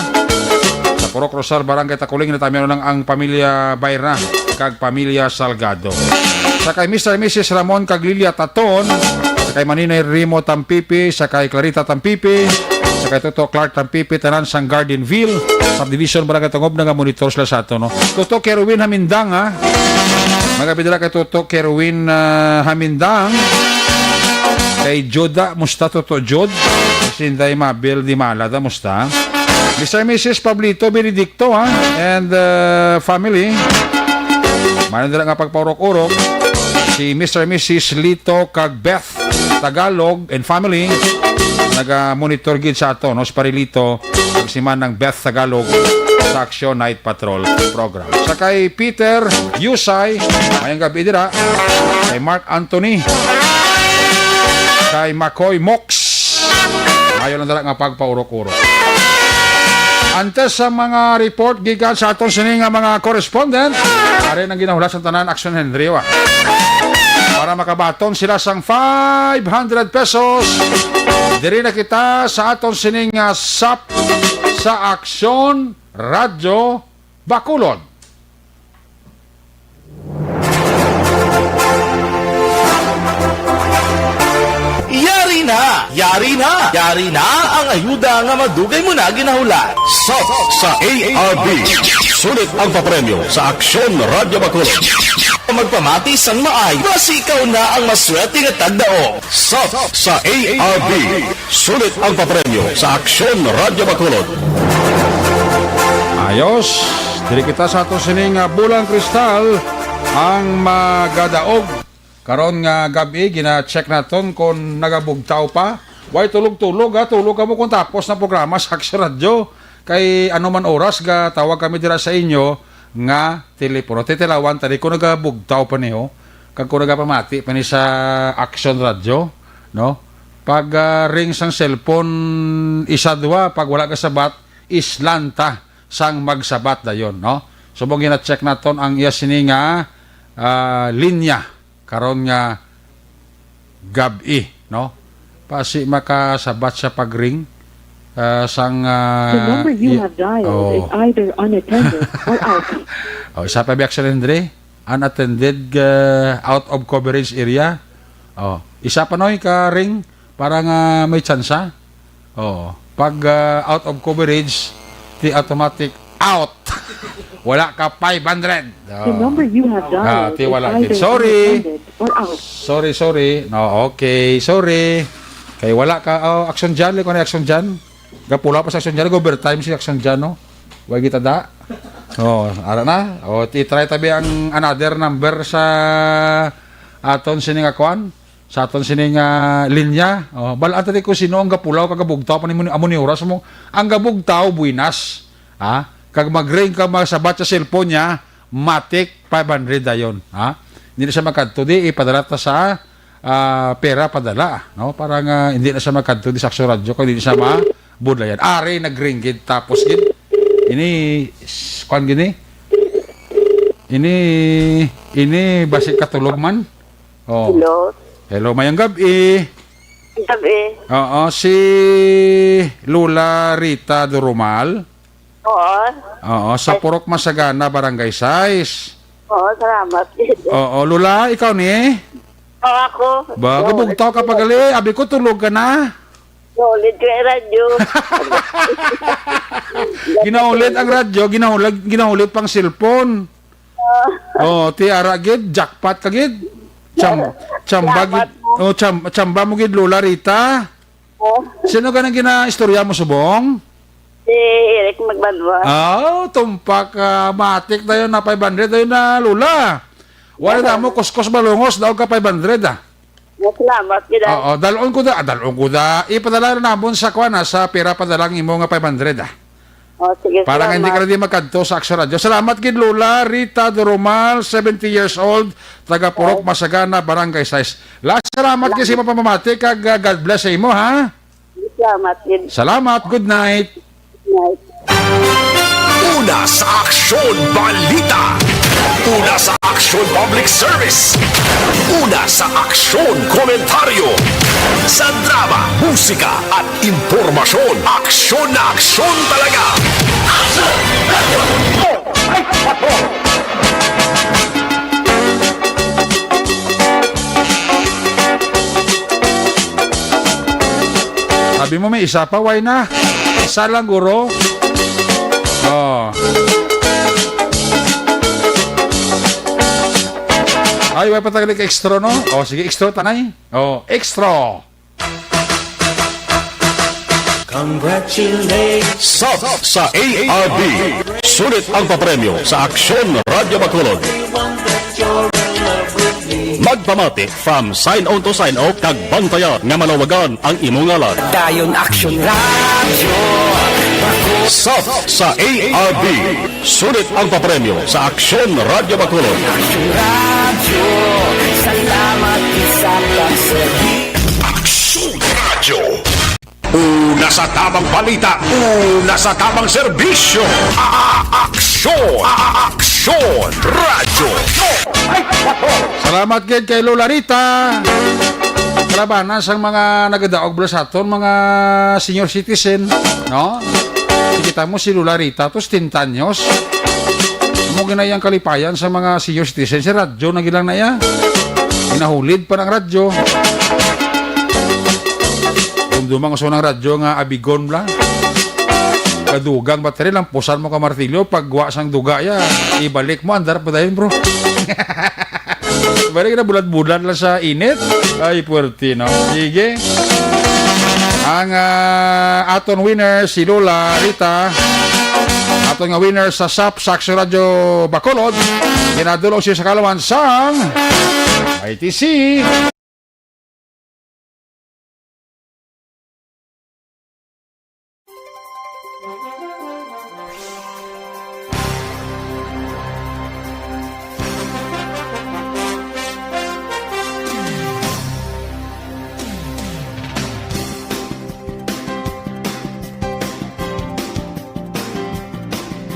sa Purok Rosal, Barangay Takuling, natamian lang ang pamilya Bayra kag pamilya Salgado. Sa kay Mister and Missus Ramon kag Lilia Taton, sa kay Maninay Remo Tampipi, sa kay Clarita Tampipi, sa kay Toto Clark Tampipi, tanan sang Gardenville Subdivision, Barangay Tungub, naga-monitor sila sa ato, no? Toto Kerwin Hamindang, ha? Magabi dira kay Toto Kerwin, ah, Hamindang. Kay Joda, musta, Toto Jod? Si Inday Mabel Dimala, da, musta? Mister and Missus Pablito Benedicto, ha? And, uh, family. Maayo dira nga pagpaurok-urok. Si Mister and Missus Lito kag Beth Tagalog and family. Naga-monitor gid sa ato, no? Si Pare Lito, kag si Manang Beth Tagalog sa Action Night Patrol program. Sa kay Peter Yusay, maayong gabi dira. Kay Mark Anthony. Kay Makoy Mox. Maayo lang dala nga pagpaurok-urok. Antes sa mga report gikan sa aton sini nga mga correspondent, ari nang ginahulat sa tanan, Action Henry, wa. Para makabaton sila sang five hundred pesos. Diri na kita sa aton sini nga sap sa Action Radyo Bacolod. Yari na Yari na! Yari na ang ayuda nga madugay mo na ginahulat. Sap sa A R B. Sulit ang papremyo sa Aksyon Radyo Bacolod. Magpamati sang maay, basi ikaw na ang maswerte nga tagdaog. Sap sa A R B. Sulit ang papremyo sa Aksyon Radyo Bacolod. Ayos, diri kita sa ato sining, ah, bulang kristal ang magadaog. Karon nga gab-i, gina-check naton kon nagabugtaw pa. Way tulog-tulog, ha? Tulog kamo kung tapos na programa sa Aksyon Radyo. Kay ano man oras, gatawag kami dira sa inyo nga telepono. Titilawan ta di kung nagabugtaw pa ni, ho. Kag kung nagapamati pa ni sa Aksyon Radyo, no? Pag, ah, ring sang cellphone, isa, duha. Pag wala ka sabat, islanta sang magsabat dayon, no? So, mo gina-check naton ang iya sini nga, ah, linya karon nga gab-i, no? Pasi makasabat sa pag-ring, ah, sang, ah, The number you i-, have dialed oh. is either unattended or out. Oh, isa pa biyak sa Lendre, unattended, ah, out of coverage area. Oh, isa pa, Noy, ka ring para nga may tsansa. Oh, pag, ah, out of coverage, ti automatic out. Wala ka five hundred. The Oh. number you have Ah, dialed ti is wala either gid. Sorry. unattended or out. Sorry, sorry. No, okay, sorry. Kay wala ka, oh, Action Jan, liko na Action Jan. Gapula pa sa Action Jan, overtime si Action Jan, no? Wa kita da. Oh, ara na. Oh, ti-try tabi ang another number sa aton sini nga kwan, sa aton sini nga linya. Oh, bal-an ta di ko sino ang gapulaw kag gabugtaw pa nimo ni, amo ni oras mo. Ang gabugtaw, buenas. Ha? Kag mag-ring ka, masabat sa cellphone niya, matik five hundred dayon, ha? Hindi na siya makadto, di ipadala ta sa, ah, pera padala, no? Para nga hindi na siya makadto di sa Aksyon Radyo kung hindi siya mabudlayan. Ari nagring gid, tapos gid ini s-, kwan gini. Ini, ini basi katulog man. Oh. Hello. Hello, mayang gab-i. Gabi. Oo, si Lola Rita Durumal. Oo. Oo, sa Purok Masagana, Barangay Sais. Oo, salamat. Oo, Lola, ikaw ni? Oo, ako. Ba, Oo. gabugtaw ka pa gali. Abi ko, tulog ka na. Naulit ko yung radyo. Ginaulit ang radyo, ginaulit, ginaulit pang cellphone. Oo. Oh, ti ara gid, jackpot ka gid. Cham-, chamba gid. Salamat po. Oh, cham-, chamba mo gid, Lola Rita. Oh. Sino ka nang ginaistorya mo subong? Si Eric Magbanwa. Ah, tumpak, ah, matik dayon na five hundred dayon na, Lola. Wala na mo, kuskos malungos, daw ka five hundred, ah. Salamat, gid, ah. Oo, dalon ko da, ah, dalon ko da. Ipadala na namon sa kwan, ah, sa pira padala ang imo nga five hundred, ah. Oh, sige, Para nga hindi ka salamat. na di magkadto sa Aksyon Radyo. Salamat gid, Lola Rita Durumal, seventy years old, taga Purok Masagana, Barangay Sais. La, salamat gid sa imo pamamati, kag, ah, God bless sa imo, ha? Salamat gid. Salamat. Good night. Night. Una sa Aksyon Balita. Una sa Aksyon Public Service. Una sa Aksyon Komentaryo. Sa drama, musika, at impormasyon, aksyon na aksyon talaga. Aksyon! Radyo! Ay, patron! Sabi mo, may isa pa, why na? Isa lang, guro. Oh. Ay, why pa tagal ka extra, no? Oh, sige, extra, tanay. Oh, extra. Congratulations. Sap sa A R B. Sulit ang papremyo sa Aksyon Radyo Bacolod. Magpamati from sign on to sign off, kag bantayan nga malawagan ang imo ngalan. Dayon Aksyon Radyo. Sap sa A R B. Sulit ang papremyo sa Aksyon Radyo Bacolod. Aksyon Radyo, salamat sa pagserbi. Aksyon Radyo. Una sa tamang balita, una sa tamang serbisyo. A-, a-, aksyon, a-, a-, aksyon. Radyo. Salamat gid kay Lola Rita. Kalabanan sang mga nagadaog bala sa aton, mga senior citizen, no? Kita mo si Lola Rita, to setenta anyos. Amo gina iyang kalipayan sa mga senior citizen, si radyo na gilang na iya. Ginahulid pa ng radyo. Dumang sa unang radyo nga abigon lang. Kadugang battery lang, pusan mo ka martilyo, pag wa sang duga ya, ibalik mo, andar pa dayon, bro. Balik na bulad-bulad lang sa init. Ay, puwerte, no? Sige. Ang, ah, aton winner, si Lola Rita. Aton nga winner sa sap, Saxo Radio Bacolod. Ginadulong siya sa kalawan sang I T C.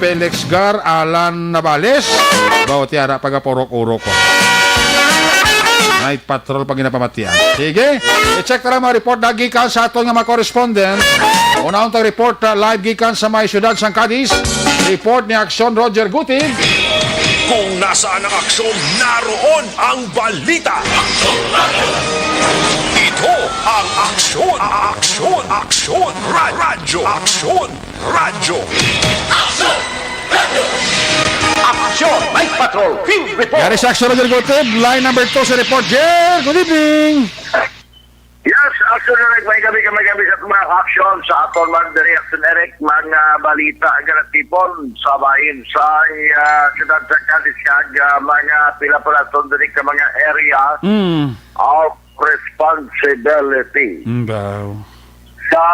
Felix Gar, Alan Navales. Baw, tiara, pagapurok-urok ko. Night Patrol pag ginapamatian. Sige, i-check ta lang mga report na gikan sa aton nga mga correspondent. Unahon tang report, ah, live gikan sa may siyudad sang Cadiz. Report ni Aksyon Roger Gutib. Kung nasaan ang aksyon, naroon ang balita. Ito ang Aksyon, Aksyon, Aksyon, Ra- Radyo Aksyon. Radyo. Aksyon! Aksyon! Night Patrol Field Report! Yari sa Aksyon, Roger Gutib. Line number two sa report. Jer, good evening. Yes, Aksyon Direk. May gabi ka, may gabi sa mga aksyon sa aton man diri, Aksyon Eric, mga balita nga natipon sa bahin sa, ah, siyudad sa Cadiz kag, ah, mga pila pa naton diri ka mga area Mm. of responsibility. Mm, daw. Sa,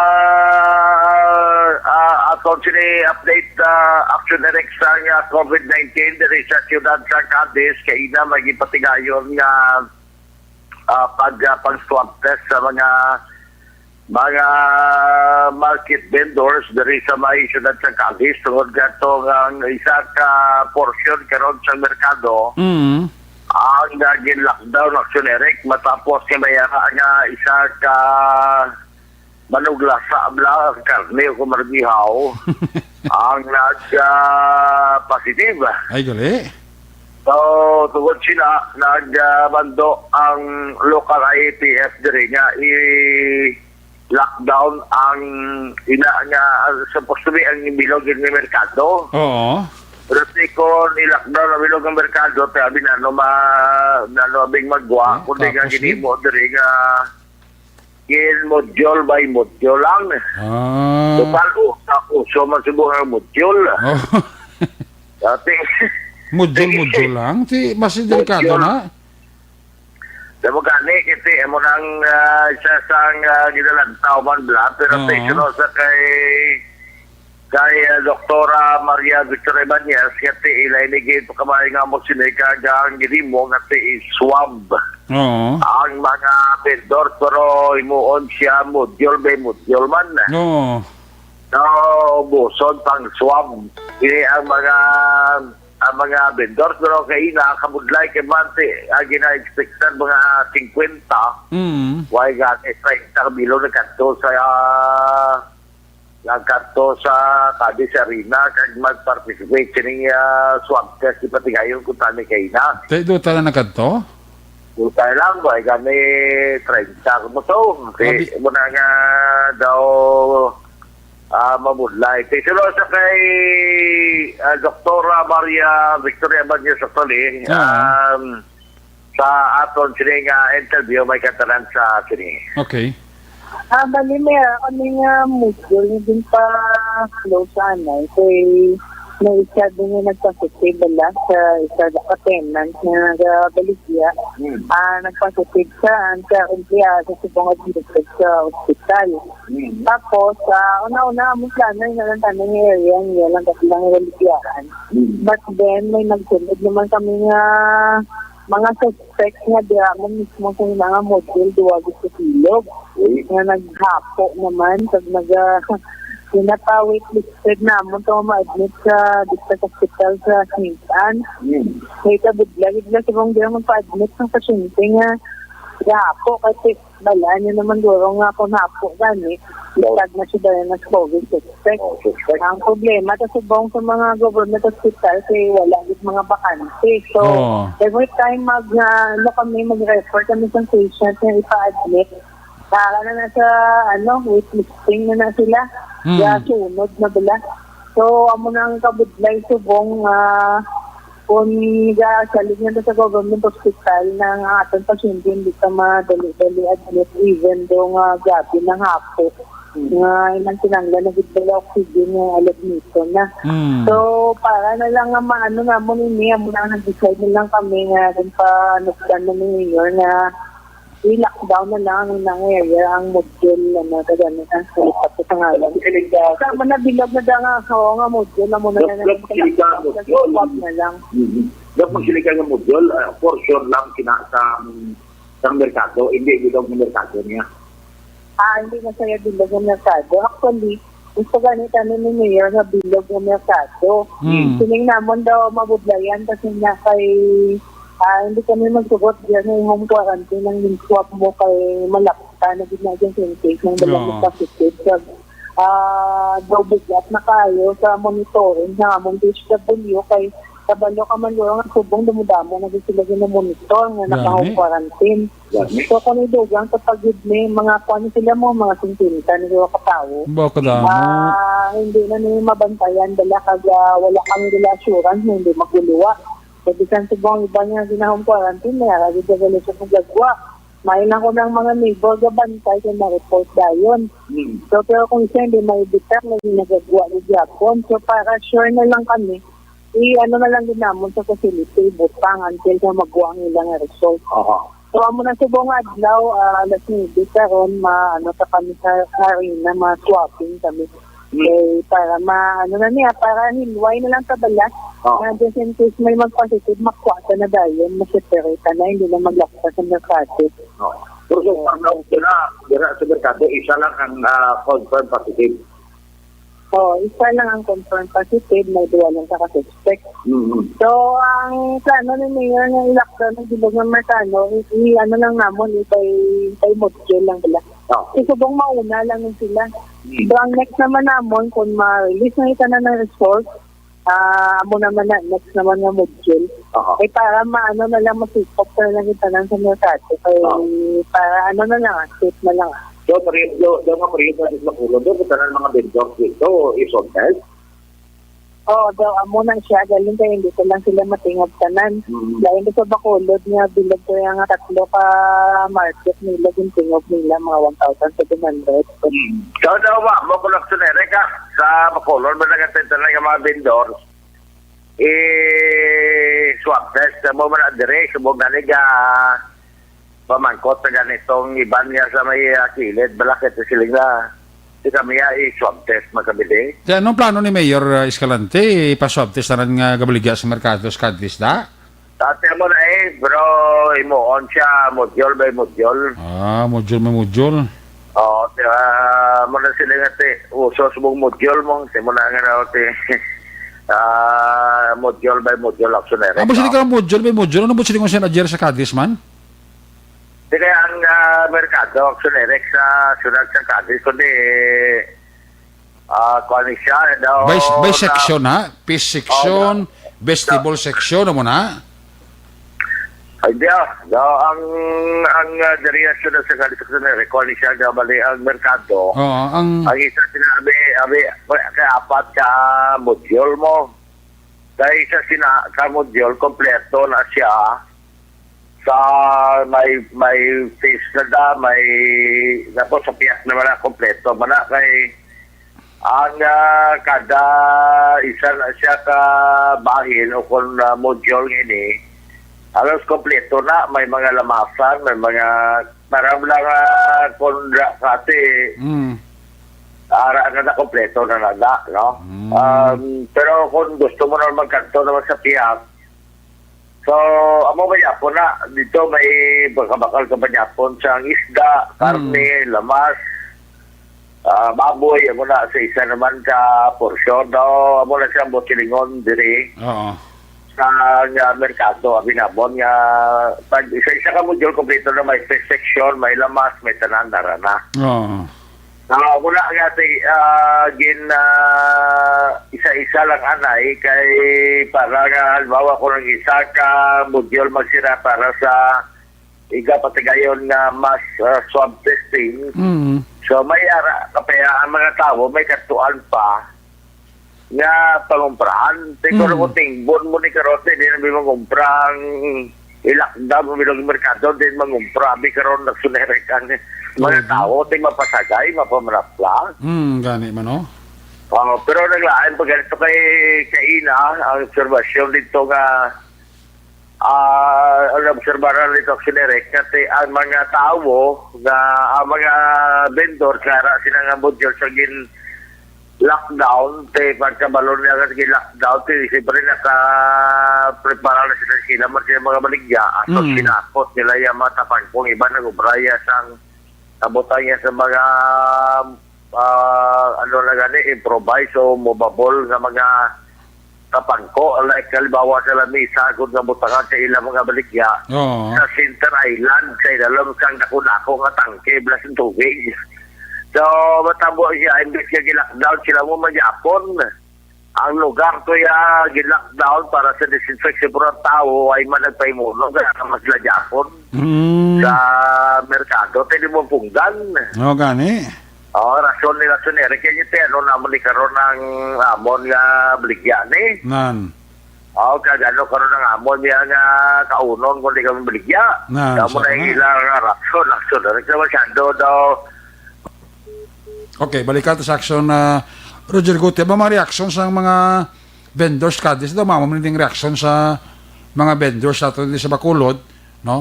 ah, aton sini update, ah, Action Direct sa nga COVID nineteen diri sa siyudad sa Cadiz, kay ina may gipatigayon nga, ah, pag, ah, pag-swab test sa mga, mga market vendors diri sa may siyudad sa Cadiz, tungod nga to nga ang isa ka portion karon sa merkado Mm. ang, ah, gin-lockdown, Action Eric, matapos nga may ara nga isa ka manuglasa bala ang karne o kumarbihaw ang nag, ah, positive. Ay, gali. So, tungod sila, nag, ah, mando ang local I A T F diri nga i-lockdown ang ina nga, ah, supposed to be ang bilog nga merkado. Oo. Pero si kon i-lockdown ang bilog nga merkado, tabi na no ma, na no abing magwa, Eh, kundi nga tapos ginimo diri nga gin module by module lang. Ah. Total, usa, uso man subo nga module. Oh. Dati, Module-module lang. Ti, mas delikado Module. na. Damo gani, kasi amo nang, ah, isa sang, ah, ginalantaw man bla, pero Oo. Sa kay kay, ah, Doktora Maria Victoria Ibanez, nga ti ilay ni gid pagkabay nga mo sini kag ang ginimo nga ti is swab. Oo. Ang mga vendor, pero himuon siya module by module man. Oo. No, buson pang swab. Ini ang mga, ang mga vendor, pero kay ina, kabudlay kay man ti, ang gina-expectan mga fifty. Mm. Why gani, treinta ka bilog na kadto sa, ah, nagkadto sa Cadiz Arena kag mag-participate sining, ah, swab test, ipatigayon kung tani kay na. Tay, do tala nagkadto? Utay lang, why gani, treinta ka mo to. Kay Abi- mo na nga daw, ah, mamudlay. Kay sino sa kay, ah, Doktora Maria Victoria Ibanez, actually, Ah. um, sa aton sini nga interview, may katanan sa sini. Okay. Ah, bali, may, ah, kami nga module nga din pa close anay. Kay may isa din nga nagpositive bala sa isa ka tenant nga nagabaligya. Hmm. Ah, nagpositive siya, ang siya empleyado sa subong admitted sa ospital. Hmm. Tapos, ah, una-una, amo plano nga lang tanang area niya lang kasi lang baligyan. Hmm. But then, may nagsunod naman kami nga mga suspect nga diha mo mismo sa mga module, duwa gid sa silog, Uy. nga naghapo naman, kag naga-, pinapa-waitlisted namon to ma-admit sa district hospital sa Saint Ann. Hmm. Kay kabudla gid na subong diha magpa-admit ang pasyente nga gahapo, kasi balaan niyo naman guro nga kung hapo gani, Yes. tag na siya dahil mas COVID suspect. Oh, suspect. Ang problema, ta subong sa mga government hospital, kay wala gid mga bakante. So, Oo. every time mag, ah, ano kami, mag-refer kami sa patient nga ipa-admit, Para na na sa, ano, waitlisting na na sila. Mm. Sa sunod na bala. So, amo na ang kabudlay subong, ah, kung gasalig na sa government hospital na ang aton pasyente hindi ka madali-dali admit, even though nga grabe ng hapot. Mm. Nga ilang kinanglan na gid bala oxygen nga alag nito na. Mm. So, para na lang nga maano namon ini, amo na nag-decide na lang kami nga rin pa nagdan na ni Mayor nga i-lockdown na lang ang ilang area, ang module, ano, kagani ang sulipat ko sa ngalan. Sa mga bilog na da nga, oo nga, module, amo na Dok, lang Dok, ang sila ka module. Swab na lang. Mhm. Dok, magsili ka nga module, ah, portion lang kina sa, sa merkado, hindi bilog nga merkado niya. Ah, hindi na siya bilog nga merkado. Actually, gusto gani kami ni Mayor nga bilog nga merkado. Hmm. Siling namon daw mabudlayan kasi nga kay, ah, hindi kami magsugot diyan nga home quarantine ang swab mo kay malapta na gid na dyan sa intake ng dala mo Oo. Positive. So, ah, daw bigat na kayo sa monitoring sa among D H W kay kabalo ka man, Lord, nga subong dumudamo na gid sila ginamonitor nga Gani. Naka-home quarantine. So, kung idugang sa pagid ni, mga kuwan sila mo, mga singkwenta ni duha ka tawo. Ba, kadamo. Ah, hindi na ni mabantayan, dala kag, ah, wala kami dala assurance na hindi maguluwa. So, bisan subong iba niya ginahong quarantine, may ara gid sa galusa sa gagwa. May lang ko ng mga neighbor gabantay kay na-report dayon. Hmm. So, pero kung siya hindi maibitar, may ginagagwa ni gyapon. So, para sure na lang kami, i-ano na lang din namon sa facility, butang until na magwa ang ilang result. Aha. So, amo na subong nga adlaw, ah, alas nuebe karon, ma-, ano ta kami sa arena, ma-swabbing kami. Hmm. Eh, para ma-, ano na niya, para hinway na lang kabala. Oh. Na just in case may mag-positive, makuha ta na dayon, ma-separate ta na, hindi na maglakta sa merkado. Oh. Pero so, ano, dira, dira sa merkado, isa lang ang, ah, confirm positive. Oh, isa lang ang confirm positive, may duwa lang ka suspect. Mm-hmm. So, ang plano ni Mayor nga i-lockdown ng bilog ng merkado, i-, i-, ano lang namon, i-, by, by module lang sila. Oh. Kasi subong mauna lang yun sila. Mm. So, ang next naman namon, kung ma-release na yung tanan ng result, ah, amo naman na, next naman nga module. Aha. Eh, para maano na lang, masikop na lang yung tanan sa merkado. Kaya Oh. para ano na lang, safe na lang. So, periodo, daw nga periodo sa Bacolod, daw tanan mga vendors dito, i-swab test? Oo, daw amo na siya, galing kay hindi ko lang sila matingog tanan. Mm. Dahil sa Bacolod nga, bilog ko yung nga tatlo ka market nila, gintingog nila, mga one thousand seven hundred. Mm. Ikaw daw ba, mo kung aksyon, Eric, ah, sa Bacolod, man nagatanan nga mga vendors, eh, swab test, mo man ang dire, subog na niya, pamangkot sa ganitong iban nga sa may, ah, kilid, balakit sa siling na, di kami, ah, i-swab test magkabili. Kaya anong plano ni Mayor, ah, Escalante? Ipa-swab test na rin nga gabaligya sa merkado sa Cadiz, da? Dati mo na eh, bro, imuon siya, module by module. Ah, module by module. Oo, ah, mo na sila nga ti, uso subong module mo, ti mo na nga na, ti, ah, module by module, aksyon na rin, Amo sila no? Ka module by module, ano mo sila kung siya na sa Cadiz man? Di kaya ang, ah, merkado, aksyon na rin sa syudad sa Cadiz, kundi, ah, kuwan ni siya, daw By, by na section, ha? Fish Oh, section, na- vegetable section, amo na? Ay, di, ah. Daw ang, ang, ah, diri sa syudad sa Cadiz, aksyon na rin, kuwan ni siya, daw bali ang merkado. Oo, ang Ang isa sinabi, abi, kay apat ka module mo. Kay sa sina-, ka module, kompleto na siya. Sa may, may face na da, may, tapos sa pihak naman na kompleto man na kay ang, ah, kada isa na siya ka bahin o kung, ah, module ini, halos kompleto na, may mga lamasan, may mga, parang lang, ah, kung ra-, kasi Mm. ara na, na kompleto na na, na, no? Mm. Um, pero kung gusto mo naman magkanto naman sa pihak, so, amo ba yapon na? Dito may bakal-bakal ka ba yapon sa isda, karne, Mm. lamas, ah, baboy, amo na sa isa naman ka porsyon. Daw, amo na siya ang botilingon diri Oo. sa, ah, merkado, abinabon nga, pag isa-isa ka module, kompleto na may section, may lamas, may tanan, nara na. Oo. Ah, wala nga, ti, ah, gin, ah, isa-isa lang anay kay para nga, halimbawa, kung ang isa ka module magsira para sa iga pa ti gayon nga mass, ah, swab testing. Mm. So, may ara, kapaya ang mga tawo, may katuan pa nga pangumprahan. Ti, mm, kung tingbon mo ni karon, ti, di na mi mangumpra ang i-lockdown mo bilog merkado, di mangumpra, abi karon nagsunere ka ni mga, mm, tawo, ti mapasagay, mapamanapla. Mm, gani man, no? Oh, pero naglain pa ganito kay kaina ang obserbasyon dito nga, ah, ang obserbaran dito, Action Eric, nga ti ang mga tawo nga, ang mga vendor, klara sila nga module sa gin lockdown, ti pagkabalo nila nga gin lockdown, ti siyempre naka-prepara na sila, sila man sila mga baligya, ato, mm, sinakot nila yung mga tapangkong iba nag-ubra ya sang kabutang ya sa mga, ah, ano na gani, improvise o movable nga mga kapangko, like, halimbawa sa lamisa, kung nabutangan sa ilang mga baligya, oo, sa Center Island, sa ilalom sang dako-dako nga tangke, blas ng tubig. So, matabo siya, imbes nga gi-lockdown, sila mo magyapon. Ang lugar to ya, gi-lockdown para sa disinfection, pero ang tao ay man nagpahimuno, kaya mas magyapon, mm, sa merkado, pwede mo punggan. O, gani. Oh, rason nila, Action Eric, kaya ito, ano naman ni karon ang amon nga baligya ni? Nan. Oh, kag ano karon ang amon niya nga kaunon kung di kami baligya? Nan, kamo sa na kanan. Ilang rason, Action Eric, na masyado daw. Okay, balikan ta sa Action, ah, Roger Gutierrez. Ba, mga reaction sa mga vendors ka? Di sa daw, mama, may reaction sa mga vendors sa ato di sa Bacolod, no?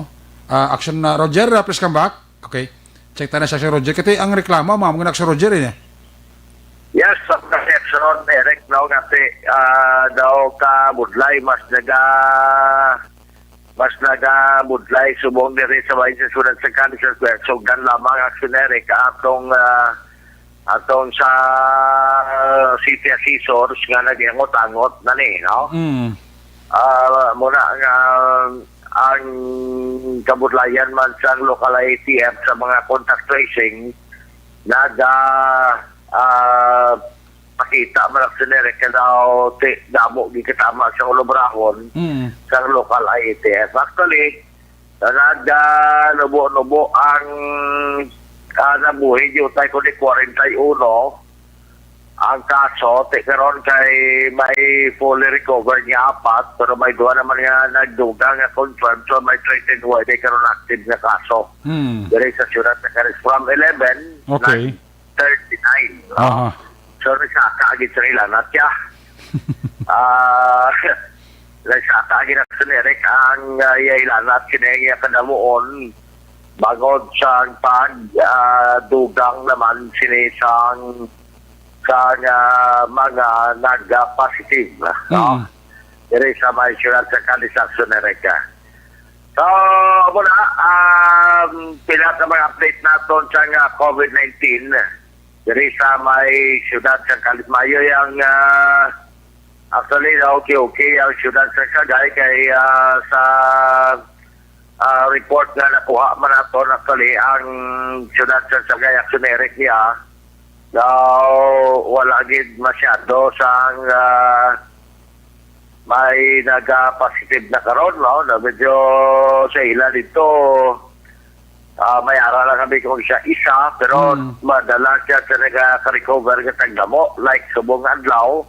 Ah, Action na, Roger, ah, please come back. Okay. Check tayo na sa si Roger. Kasi ang reklamo, mga mga si Roger, eh. Yes, sa protection, Eric, no, kasi, ah, daw ka budlay, mas naga, mas naga budlay subong diri sa bayan sa Sudan sa Kansas, kaya sugdan lamang, Action Eric, atong, ah, atong sa city assessors nga nag-angot-angot na ni, no? Mm. Ah, muna nga ang kabudlayan man sa local I A T F sa mga contact tracing, naga, ah, pakita man ang sinerik nga daw ti-, damo gikatama sa ulabrahon, mm, sa local I A T F. Actually, naga nubo-nubo ang, ah, nabuhi diutay ko ni kwarenta y uno ang kaso, ti karon kay may fully recovered nga apat, pero may duha naman nga nagdugang nga confirmed, so may thirteen wa di karon active nga kaso. Hmm. Diri sa siyudad sa Caris, from eleven, okay, nag thirty-nine, no? Aha. So, nagsaka agad sa ilanat siya. Ah, nagsaka agad na sa Eric ang, ah, iya ilanat kini iya kadamuon bangod sa pag, ah, dugang naman sini sang, sang, ah, mga nag-positive, no? Mm. Diri sa may siyudad sa Calis, Action Eric. So, muna, um, pila ka mga update naton sa nga COVID nineteen diri sa may siyudad sa Calis. Maayo ang, ah, actually, na okay-okay ang siyudad sa Sagay kay, ah, sa, ah, report nga nakuha man naton, actually, ang siyudad sa Sagay, Action Eric, niya daw wala gid masyado sang, ah, may naga-positive na karon, no? Na medyo sa ila dito, ah, may ara lang kami kung siya isa, pero, mm, madala siya sa naga-recover nga tagdamo. Like, subong adlaw,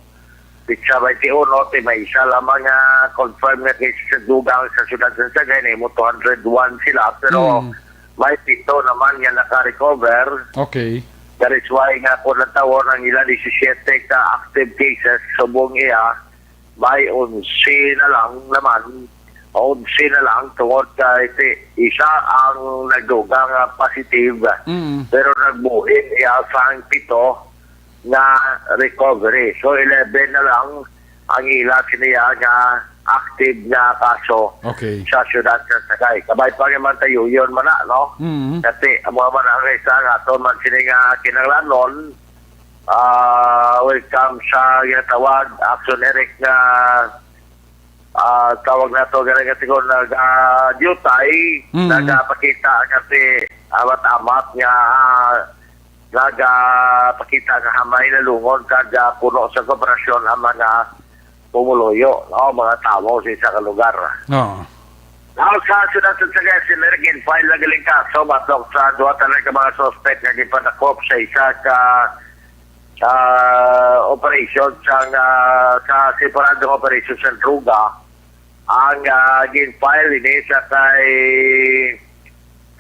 pitsa twenty-one, ti may isa lamang nga confirm nga case sa dugang sa siyudad sa Sagay, nahimo two hundred one sila, pero, mm, may pito naman nga naka-recover. Okay. That is why nga kung natawon ang ila disisiete ka active cases, subong iya, may onse na lang naman, onse na lang tungod kay ti-, isa ang nagdugang nga positive, mm, pero nagbuhin iya sang pito nga recovery. So, eleven na lang ang ila siniya nga active nga kaso, okay, sa siyudad sa Sagay. Kabay pa nga man tayo yun man na, no? Mm. Kasi ang mga man ang isa nga ato man sini nga kinahanglanon, ah, welcome sa ginatawag Action Eric nga, ah, tawag nato gani nga siguro nag, ah, diutay, mm, nagapakita kasi amat-amat nga, ah, nagapakita nga hamay na lungon kag, ah, puno sa kooperasyon ang mga pumuluyo, no, mga tawo sa isa ka lugar. Oo. Now, sa siyudad sa Sagay, si Mergin file na galing kaso batok sa duha tanan ka mga suspect nga gipadakop sa isa ka ah, operasyon sang ah, sa separadong operasyon sa droga ang ah, gin-file ini sa kay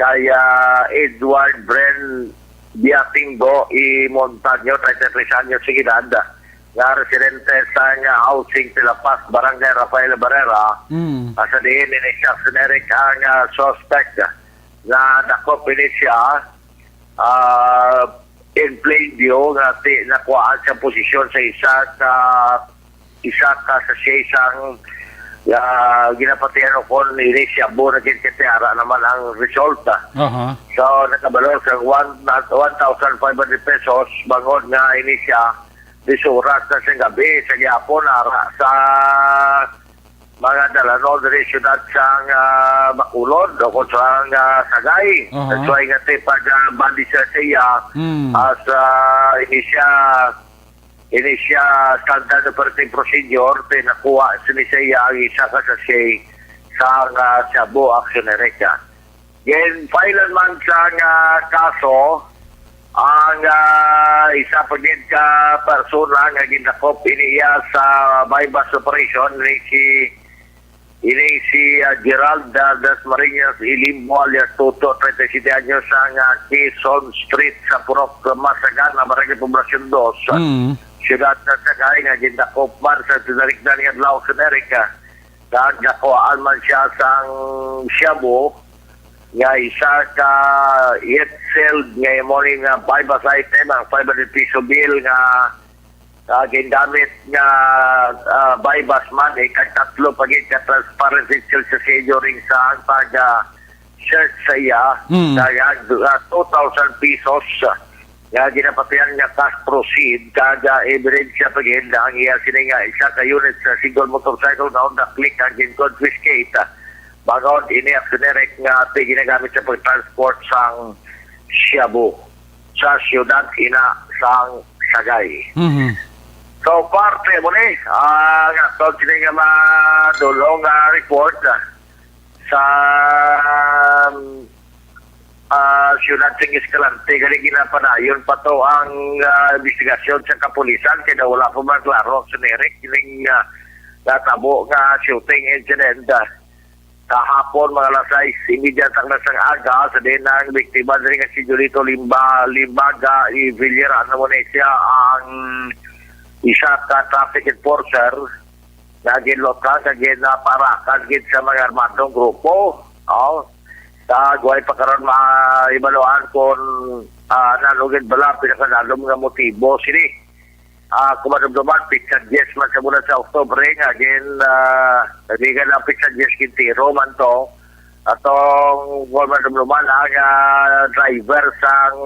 kay ah, Edward Bren Biatinggo y Montaño, treinta y tres anyos sa edad, nga residente sa nga housing Pila Paz, Barangay Rafael Barrera, Mm. ah, sa diin ini siya generic ang ah, suspect nga dakop ini siya ah, in plain view nga ti nakuhaan sa posisyon sa isa ka isa ka sachet sang ah, ginapatihan kon ini shabu na gid kay ara naman ang result. Aha. So, nakabalor sa one, one thousand five hundred pesos bangod nga ini siya disuras na sa gabi sa gihapon ara sa mga dalanon diri siyudad sang ah, Bacolod o kung sang ah, Sagay. Aha. That's why nga ti pag ah, bandi siya sa iya Hmm. as ah, ini siya ini siya standard operating procedure, pinakuha sini sa iya ang isa ka sachet sang ah, shabu, Action Erica. Gin-filean man sang ah, kaso ang ah, isa pa gid ka persona nga gindakop ini iya sa buy-bust operation ni si ini si ah, Gerald ah, Dasmariñas Ilimbo alias Toto, treinta y siete anyos, sa nga Quezon Street sa Purok Masagan, ang Barangay Poblacion dos, Mm. siyudad sa Sagay, nga gindakop man sa tinarikdan nga adlaw sa Amerika. Nagkakuhaan man siya sang shabu nga isa ka yet sealed nga imo ni nga buy-bust item, ang five hundred piso bill nga ah, gingamit nga ah, buy-bust money, kag tatlo pa gid ka transparent seal sa sealed ring sa pag ah, search sa iya, Mm. kag ah, two thousand pesos ah, nga ginapatihan nga cash proceed, kag ah, ebidensya pa gid ang iya sini nga isa ka unit sa single motorcycle nga Honda Click ang gin-confiscate. Bangod ini, Action Eric, nga ti ginagamit sa pag-transport sang shabu sa siyudad ina sang Sagay. Mhm. So, parte mo ni, ah, nga to sini nga madulong nga report ah, sa ah, siyudad sing Escalante, gali ginapadayon pa to ang ah, investigasyon sa kapulisan kay daw wala pa man klaro, Action Eric, kining ah, natabo nga shooting incident. Ah, kahapon, mga alas sais y media sang aga, sa din ang biktima diri nga si Julito Limba, Limbaga, i Villarano mo ni siya ang isa ka traffic enforcer nga ginlotang kag ginaparakan gid sa mga armadong grupo. Oh. Sa guway pa karon mahibaluan kung ah, nano gid bala pinakadalom nga motibo sini. Ah, kumadumduman, pitsa diyes man sa bulan sa Oktubre, nga gin, ah, nabigan ang pitsa diyes kintiro man to. Atong kumadumduman ang ah, driver sang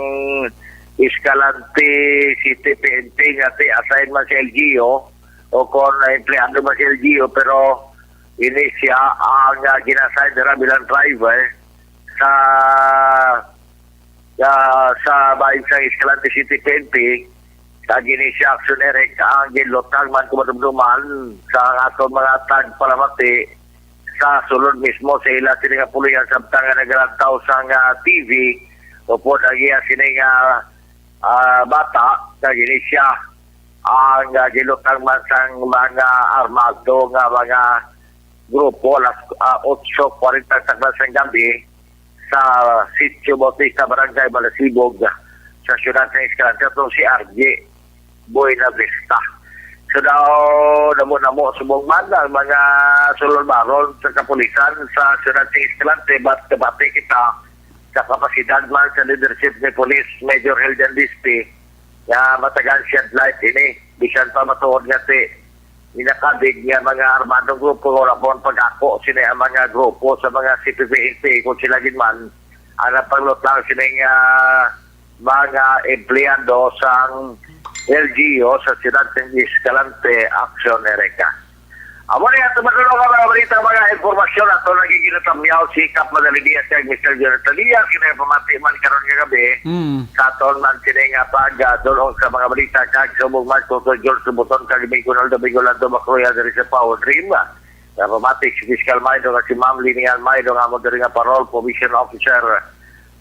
Escalante City P N P nga ti-assign man sa L G U o kon empleyado man sa L G U, pero ini siya ang ah, gin-assign dira bilang driver sa ah, sa bahin sang Escalante City P N P, kag ini siya, Action Eric, ang ginlutang man kumadumduman sa aton mga tagpalamati sa sulod mismo sa ila sini nga pulihan, samtang nga nagalantaw sang ah, T V upod ang iya sini nga ah, bata, kag ini siya ang ah, ginlutang man sang mga armado nga mga grupo alas ah, otso kwarenta sa takna sang gabi sa Sitio Bautista, Barangay Malasibog, sa siyudad sa Escalante, atong si R J Buenavista. So daw, namo-namo subong man ang mga sulod-baron sa kapulisan sa siyudad sa Escalante, bat kabati kita sa kapasidad man sa leadership ni Police Major Hilden Dispe nga matagan shed light ini, bisan pa matuod nga ti ginakabig nga mga armadong grupo, wala pa man pag-ako sini ang mga grupo sa mga C P P N P kung sila gid man ang nagpanglutang sini nga mga empleyado sang L G U sa siyudad sang Escalante, Action Erica. Amo ni ato madulong nga mga balita, mga impormasyon ato lagi ginatamyaw si Kap Madalidias kag Mister Jonathan Diaz, kinay pamati man karon nga gabi. Mm. Sa aton man sini nga pagdulong sa mga balita kag subong man ko, ko George Subuton kag Miguel Aldo Miguel Aldo Macroya diri sa Power Dream. Napamati si Fiscal Maido nga si Ma'am Linian Maido nga amo diri nga parole probation officer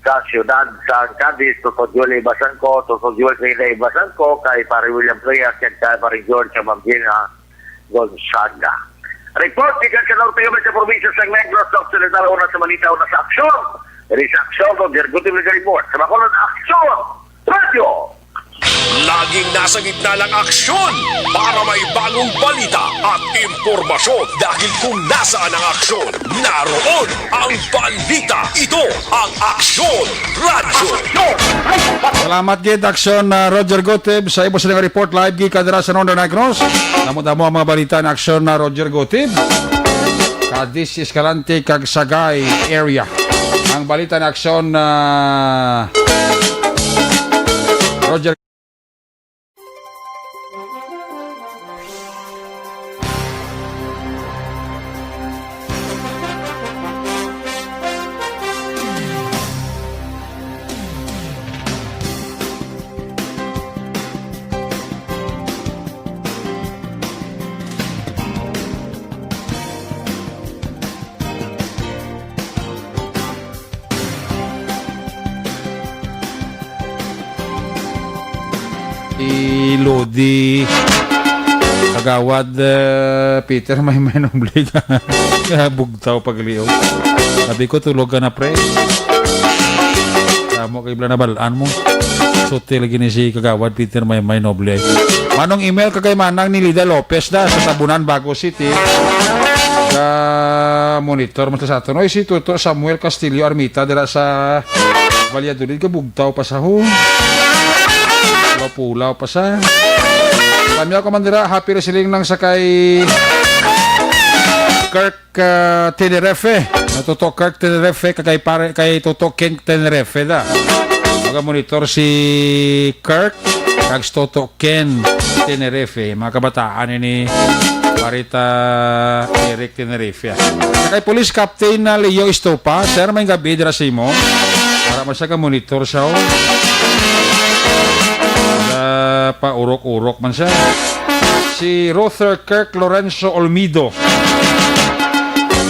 sa siyudad sa Cadiz, Toto Joel Ibasangko, Toto Joel Reyna Ibasangko, kay Pare William Reyes, kag kay Pare George Amamgina Gonzaga. Report gikan sa Norte Gabay sa probinsya sa Negros Occidental, una sa balita, una sa aksyon. Diri sa aksyon, Roger Gutierrez report. Sa Bacolod, Aksyon! Radyo! Laging nasa gitna ng aksyon para may bagong balita at impormasyon. Dahil kung nasaan ang aksyon, naroon ang balita. Ito ang Aksyon Radyo. Salamat gid, Aksyon, uh, Roger Gotib, sa imo sining report live gikan dira sa Northern Negros. Damo-damo ang mga balita ni Aksyon na Roger Gotib. Cadiz, Escalante, kag Sagay area. Ang balita ni Aksyon na Roger. Si Lodi, Kagawad, eh, Peter Maymay Noble. Bugtaw pagliog. Sabi ko, "Tulog ka na, pre." Damo kay bala nabal-an mo. Suti lagi ni si Kagawad Peter Maymay Noble. Manong email ka kay Manang Nilida Lopez da sa Tabunan, Bago City. Ka monitor man sa aton. Oy, si Toto Samuel Castillo Armita dira sa Valladolid, kabugtaw pa sa ho. Pulaw-pulaw pa sa. Tamyaw ka man dira, happy wrestling lang sa kay Kirk, ah, Tenerife. Na Toto Kirk Tenerife, kag kay pare, kay Toto Ken Tenerife da. Mga monitor si Kirk, kag si Toto Ken Tenerife. Mga kabataan ini, parita Eric Tenerife. Sa kay Police Captain na Leo Estopa, sir, may gabi dira sa imo. Para man siya ka monitor siya, oh. Sa paurok-urok man siya. Si Ruther Kirk Lorenzo Olmido.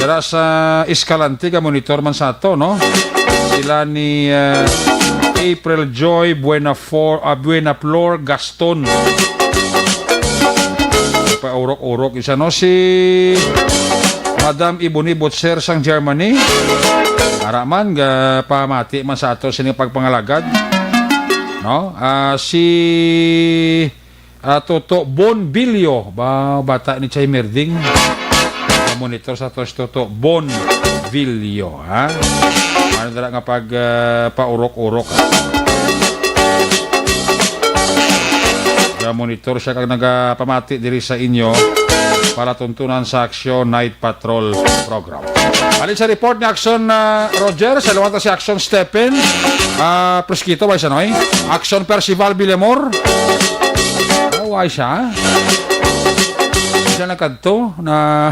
Dira sa Escalante ka monitor man sa ato, no? Sila ni, eh, April Joy Buenafor-, ah, Buenaflor Gaston. Paurok-urok isa, no? Si Madam Iboni Butcher sang Germany. Ara man, ga pamati man sa ato sini pagpangalagad. No? Ah, si, ah, Toto Bonbilio. Ba, bata ni Chay Merding. Monitor sa to si Toto Bonbilio, ha? Ano dala nga pag, ah, paurok-urok, ha? Ga-monitor siya kag nagapamati diri sa inyo palatuntunan sa Aksyon Night Patrol Program. Alin sa report ni Aksyon, ah, Roger, sa luwata si Aksyon Stephen, ah, Preskito, way siya, noy? Aksyon Percival Villamor. Ah, way siya. Siya nagkadto na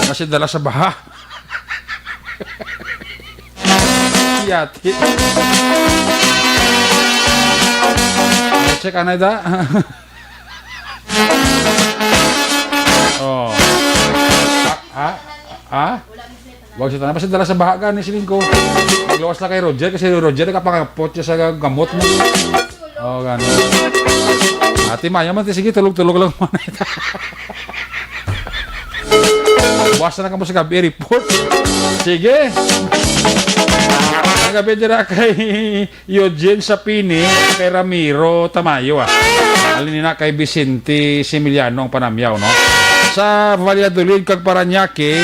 kasi dala sa baha. Yati. Check anay da. Oh. Ah, ah, ah. Wag siya tanan. Basta dala sa baha gani, siling ko. Magluwas lang kay Roger kasi Roger nakapangapot siya sa gamot mo. Oh, gani. Ate Maya man, sige, tulog-tulog lang muna. Buwas na kamo sa gabi, report. Sige. Ang gabi dira kay Eugene Sapini, kay Ramiro Tamayo, ah. Alin na kay Vicente Similiano ang panamyaw, no? Sa Valladolid kag Parañaque,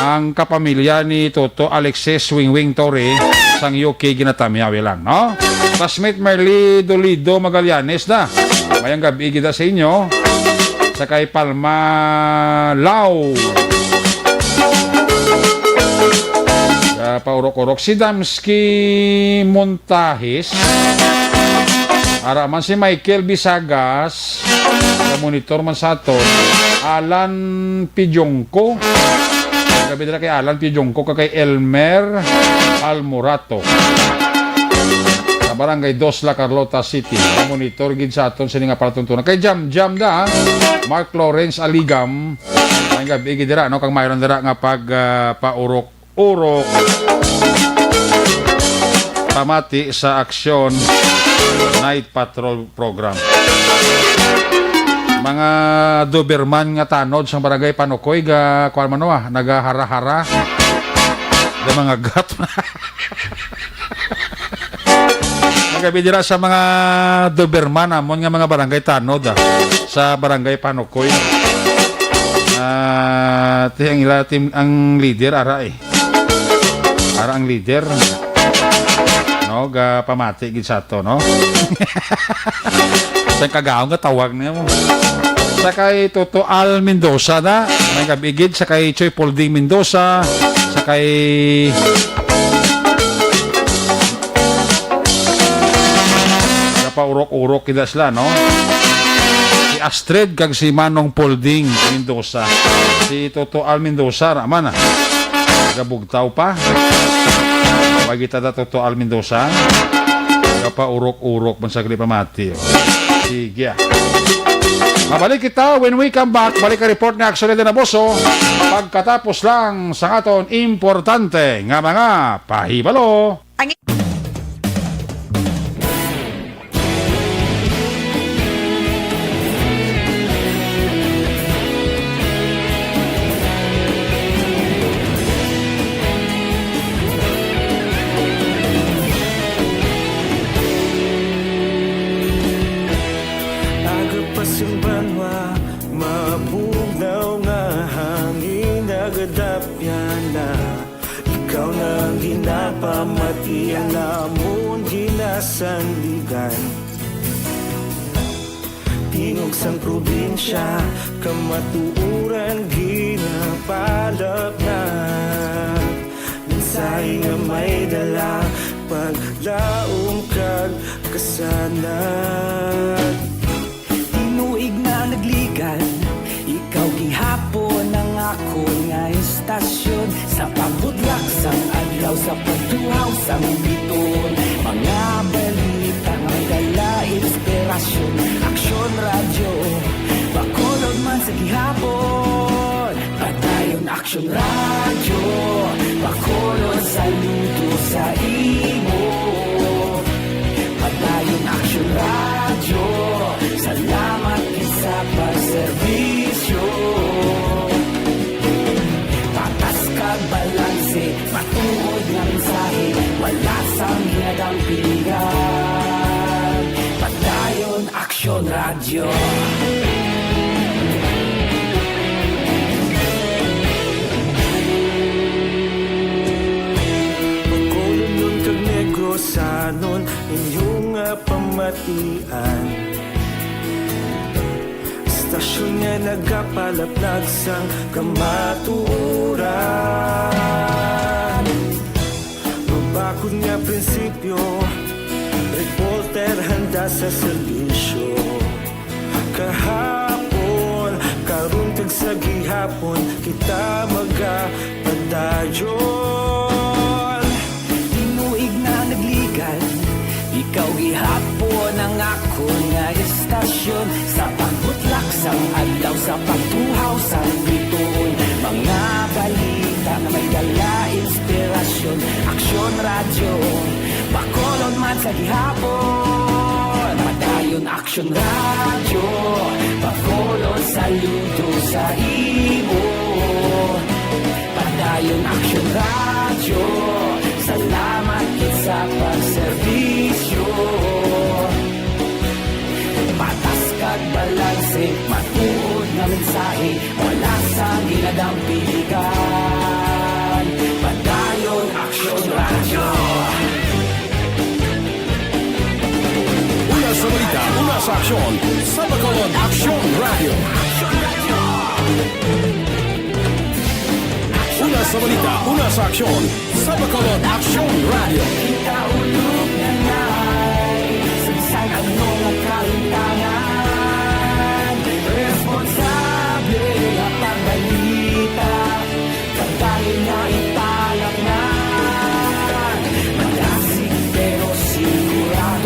ang kapamilya ni Toto Alexis Wingwing Torre sang U K ginatamyaw lang, no? Sa Smith Merly Dolido Magallanes na. Mayang gabi gid sa inyo. Sa kay Palma Lao. Sa paurok-urok si Damski Mon- Tahis. Ara man si Michael Bisagas, ka monitor man sa aton. Alan Pijongko. Gabi dira kay Alan Pijongko kag kay Elmer Almorato. Sa Barangay Dos, La Carlota City. Monitor gid sa aton sini nga palatuntunan. Kay Jam Jam da, Mark Lawrence Aligam. Ang gabi gid dira, no? Kang mayroon dira nga pag, ah, paurok-urok. Pamati sa Aksyon Night Patrol Program. Mga Doberman nga tanod sa barangay Panukoy, ga, kuwan man, ah, nagahara-hara. Ga mga gat. Magabi dira sa mga Doberman, amon nga mga barangay tanod, ah, sa barangay Panukoy. Ah, ti ang ila team, ang leader, ara, eh. Ara ang leader. No, ga pamati gid sa to, no? Sa kagaw nga tawag niya mo. Sa kay Toto Al Mendoza na, may gabigid sa kay Choy Polding Mendoza, sa kay Napaurok-urok kita sila, no? Si Astrid kag si Manong Polding Mendoza. Si Toto Al Mendoza, ra man, ah. Gabugtaw pa. Wag kita da Toto Al Mendoza. Gapaurok-urok man sa pamati, oh. Sige, ah. Mabalik kita when we come back. Balik ang report ni Axel Eden Abuso. Pagkatapos lang sa aton importante nga mga pahibalo. Ang Aga pa sing banwa, mabugnaw nga hangin nagadapyan na. Ikaw na ang ginapamati, ang amon ginasandigan. Tingog sang probinsya, kamatuoran ginapalapnag. Mensahe nga may dala, paglaom kag kasanag. Tinuig na nagligan, ikaw gihapon ang akon nga istasyon. Sa pagbutlak sang adlaw, sa pagtuhaw sang biton, mga balita nga may dala inspirasyon. Aksyon Radyo, Bacolod man sa gihapon. Padayon Aksyon Radyo, Bacolod, saludo sa imo. Padayon Aksyon Radyo, salamat gid sa pagserbisyo. Patas kag balanse, matuod nga mensahe, wala sang ginadampigan. Padayon Aksyon Radyo. Bacolodnon kag Negrosanon, inyo nga pamatian. Istasyon nga nagapalaplag sang kamatuoran. Mabakod nga prinsipyo, reporter handa sa serbisyo. Kahapon, karon kag sa gihapon, kita magapadayon. Tinuig na nagligan, ikaw gihapon ang akon nga istasyon. Sa pagbutlak sang adlaw, sa pagtuhaw sang bituon, mga balita nga may dala inspirasyon. Aksyon Radyo, Bacolod man sa gihapon. Padayon Aksyon Radyo, Bacolod, saludo sa imo. Padayon Aksyon Radyo, salamat gid sa pagserbisyo. Patas kag balanse, matuod nga mensahe, wala sang ginadampigan. Padayon Aksyon Radyo. Una sa balita, una sa aksyon, sa Bacolod Aksyon Radyo. Una sa balita, una sa aksyon, sa Bacolod Aksyon Radyo. Kita ulog na nai, sa bisan ano nga kahintangan, responsable nga pagbalita, pagdali na ipalapnan. Madasig pero sigurado.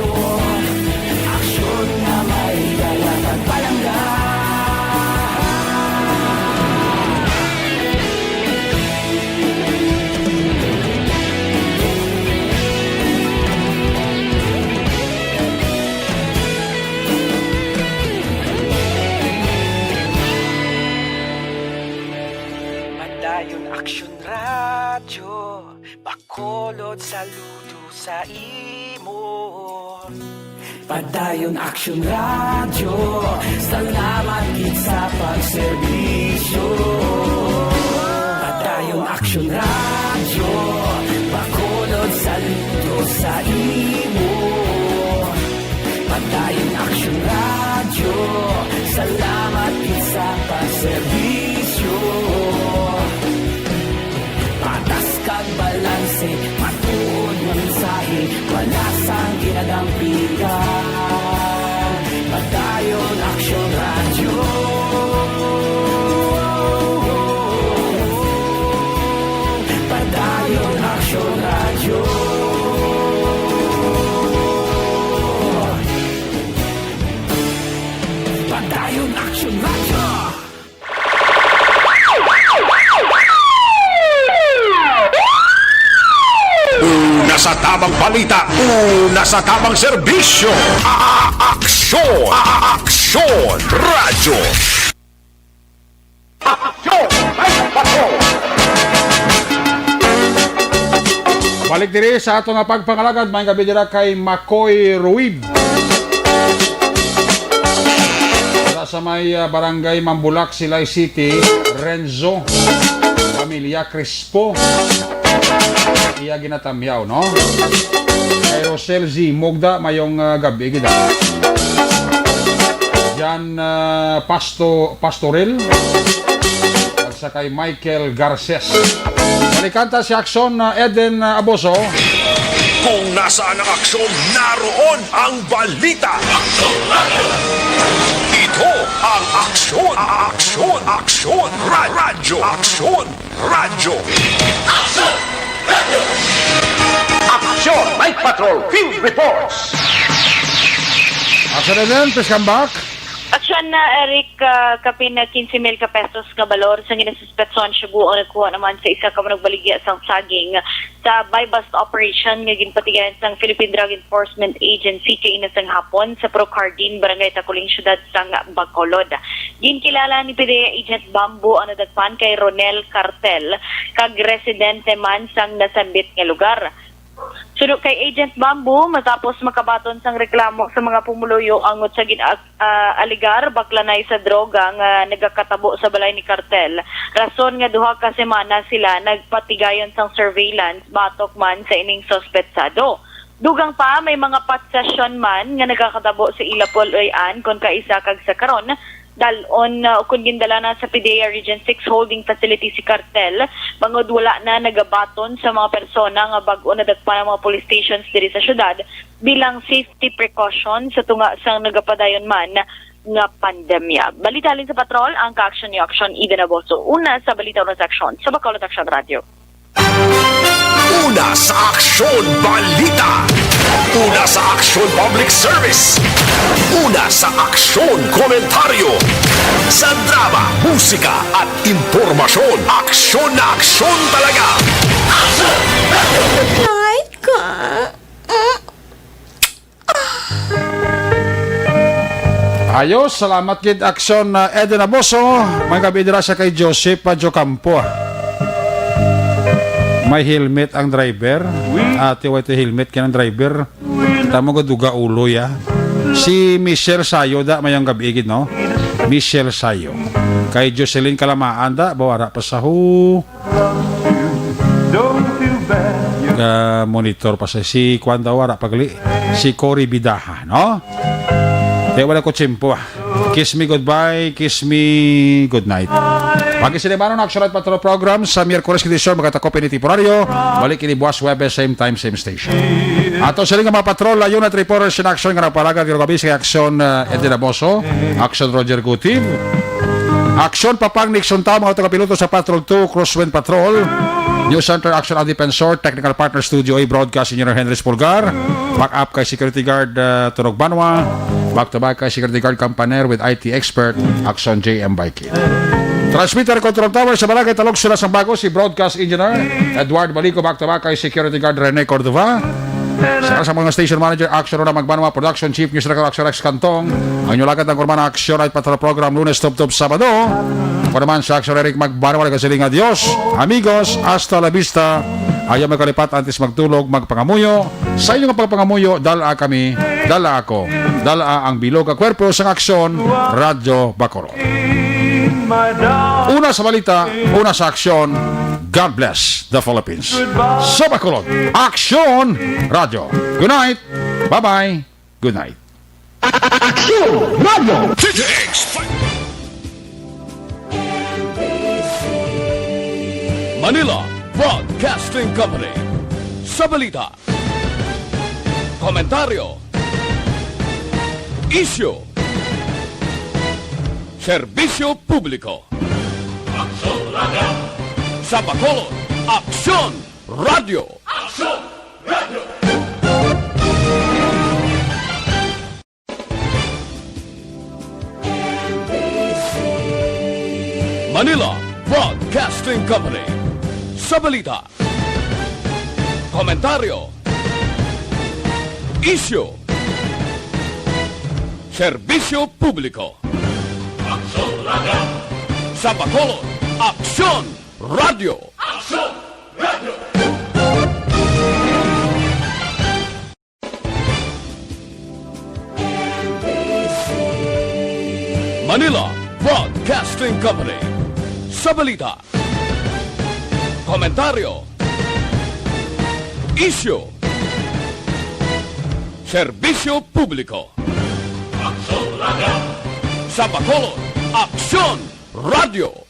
Saludo sa imo. Padayon Action Radio, salamat gid sa pagserbisyo. Padayon Action Radio, Bacolod, saludo sa imo. Padayon Action Radio, salamat gid sa pagserbisyo. Patas kag balanse, matuod nga mensahe, wala sang ginadampigan. Padayon Action Radio. Padayon Action Radio. Padayon Action Radio. Una sa tamang balita, una sa tamang serbisyo. A-, a-, aksyon, a-, a-, aksyon, radyo. Aksyon, ay, patrol. Balik diri sa ato nga pagpangalagad, may gabi dira kay Makoy Ruib. Wala sa may, ah, barangay Mambulak, Silay City, Renzo, pamilya Crispo. Iya ginatamyaw, no? Kay Rosel Z Mugda, mayong, ah, gabi gid, ah. Jan, ah, Pasto-, Pastoril. At sa kay Michael Garces. Balikan ta si Aksyon, ah, Eden, ah, Aboso. Kung nasaan ang aksyon, naroon ang balita. Ito ang aksyon, a-, aksyon, aksyon, ra-, radyo, aksyon, radyo. Aksyon! Radyo! Aksyon! Night Patrol Field Reports! Aksyon Eden, please come back. Aksyon na, Eric, ah, kapin na quince mil ka pesos nga balor sang ginasuspetsohan shabu ang nakuha naman sa isa ka manugbaligya sang saging sa buy-bust operation nga ginpatigayon sang Philippine Drug Enforcement Agency kaina sang hapon sa Procardin, Barangay Taculing, Siyudad sang Bacolod. Ginkilala ni PDEA Agent Bamboo ang nadakpan kay Ronel Cartel, kag residente man sang nasambit nga lugar. Suno kay Agent Bamboo, matapos makabaton sang reklamo sa mga pumuluyo angot sa gin-, ah, alegar baklanay sa droga nga nagakatabo sa balay ni Cartel, rason nga duha ka semana sila nagpatigayon sang surveillance batok man sa ining suspetsado. Dugang pa, may mga pot session man nga nagakatabo sa ila puloy-an kon kaisa kag sa karon, dal-on, uh, kon gindala na sa PDEA Region six Holding Facility si Cartel, bangod wala na nagabaton sa mga persona nga bag-o nadakpan ang mga police stations diri sa syudad bilang safety precaution sa tunga sang nagapadayon man nga pandemya. Balita halin sa patrol, ang kaaksyon ni Aksyon Eden Aboso. Una sa balita, una sa aksyon, sa Bacolod Aksyon Radio. Una sa aksyon, balita. Una sa aksyon, public service. Una sa aksyon, komentaryo. Sa drama, musika, at impormasyon, aksyon na aksyon talaga. Ay, ka. Ayos, salamat gid, Aksyon, uh, Eden Aboso. May gabi dira siya kay Joseph, uh, Jocampo, ah. May helmet ang driver. Ate, way to helmet kay ang driver. Tamo ko duga ulo, ya. Si Michelle Sayo da, mayong gabi gid, no? Michelle Sayo. Kay Jocelyn Kalamaan da, bawara pa sa hu. Ga-monitor pa sa si Kwan daw, wala pagli. Si Cory Bidaha, no? Kaya wala ko tiyempo, ah. Kiss me goodbye, kiss me good night. Pag-isinibanon ang Action Night Patrol program sa Miyerkules kay edisyon, magkatakop ini temporaryo. Balik ini buwas Huwebes, same time, same station. Ato sila nga mga patrol, layo na reporters in action nga nagpalagad karong gabi sa Action, uh, Eddie Ramoso, Action Roger Gutib, Action Papang Nixon Tao, mga taga-piloto sa Patrol two, Crosswind Patrol, News Center, Action Andy Pensor, Technical Partner Studio A, Broadcast Engineer Henry Spulgar, backup kay Security Guard, uh, Tunog Banwa, back to back kay Security Guard Campaner with I T expert, Action J M Baiki. Transmitter Control Tower sa Barangay Talog, Sila Sambago, si Broadcast Engineer Edward Balico, back to back kay Security Guard Rene Cordova. Sa, sa mga station manager, Action Rona Magbanwa, Production Chief, News Director, Action Rex Cantong. Ang inyong lagad ng Kurmana Action Night Patrol Program, Lunes, Tubtob, Sabado. Ako naman sa Action Eric Magbanwa, nagasiling, "Adios, amigos, hasta la vista." Ayaw magkalipat antes magtulog, magpangamuyo. Sa inyo nga pagpangamuyo, dala kami, dala ako, dala ang bilog nga kwerpo sang Aksyon, Radyo Bacolod. Una sa balita, una sa aksyon. God bless the Philippines. Sa Bacolod, Aksyon Radyo. Good night. Bye-bye. Good night. Aksyon Radyo. Manila Broadcasting Company. Sa balita, komentaryo, isyu, serbisyo publiko. Aksyon Radyo. Sa Bacolod, Aksyon Radyo. Aksyon Radyo. Manila Broadcasting Company. Sa balita, komentaryo, isyu, serbisyo publiko. Aksyon Radyo. Sa Bacolod, Aksyon Radyo. Aksyon Radyo. Manila Broadcasting Company. Sa balita, komentaryo, isyu, serbisyo publiko. Aksyon Radyo. Sa Bacolod, Aksyon Radyo.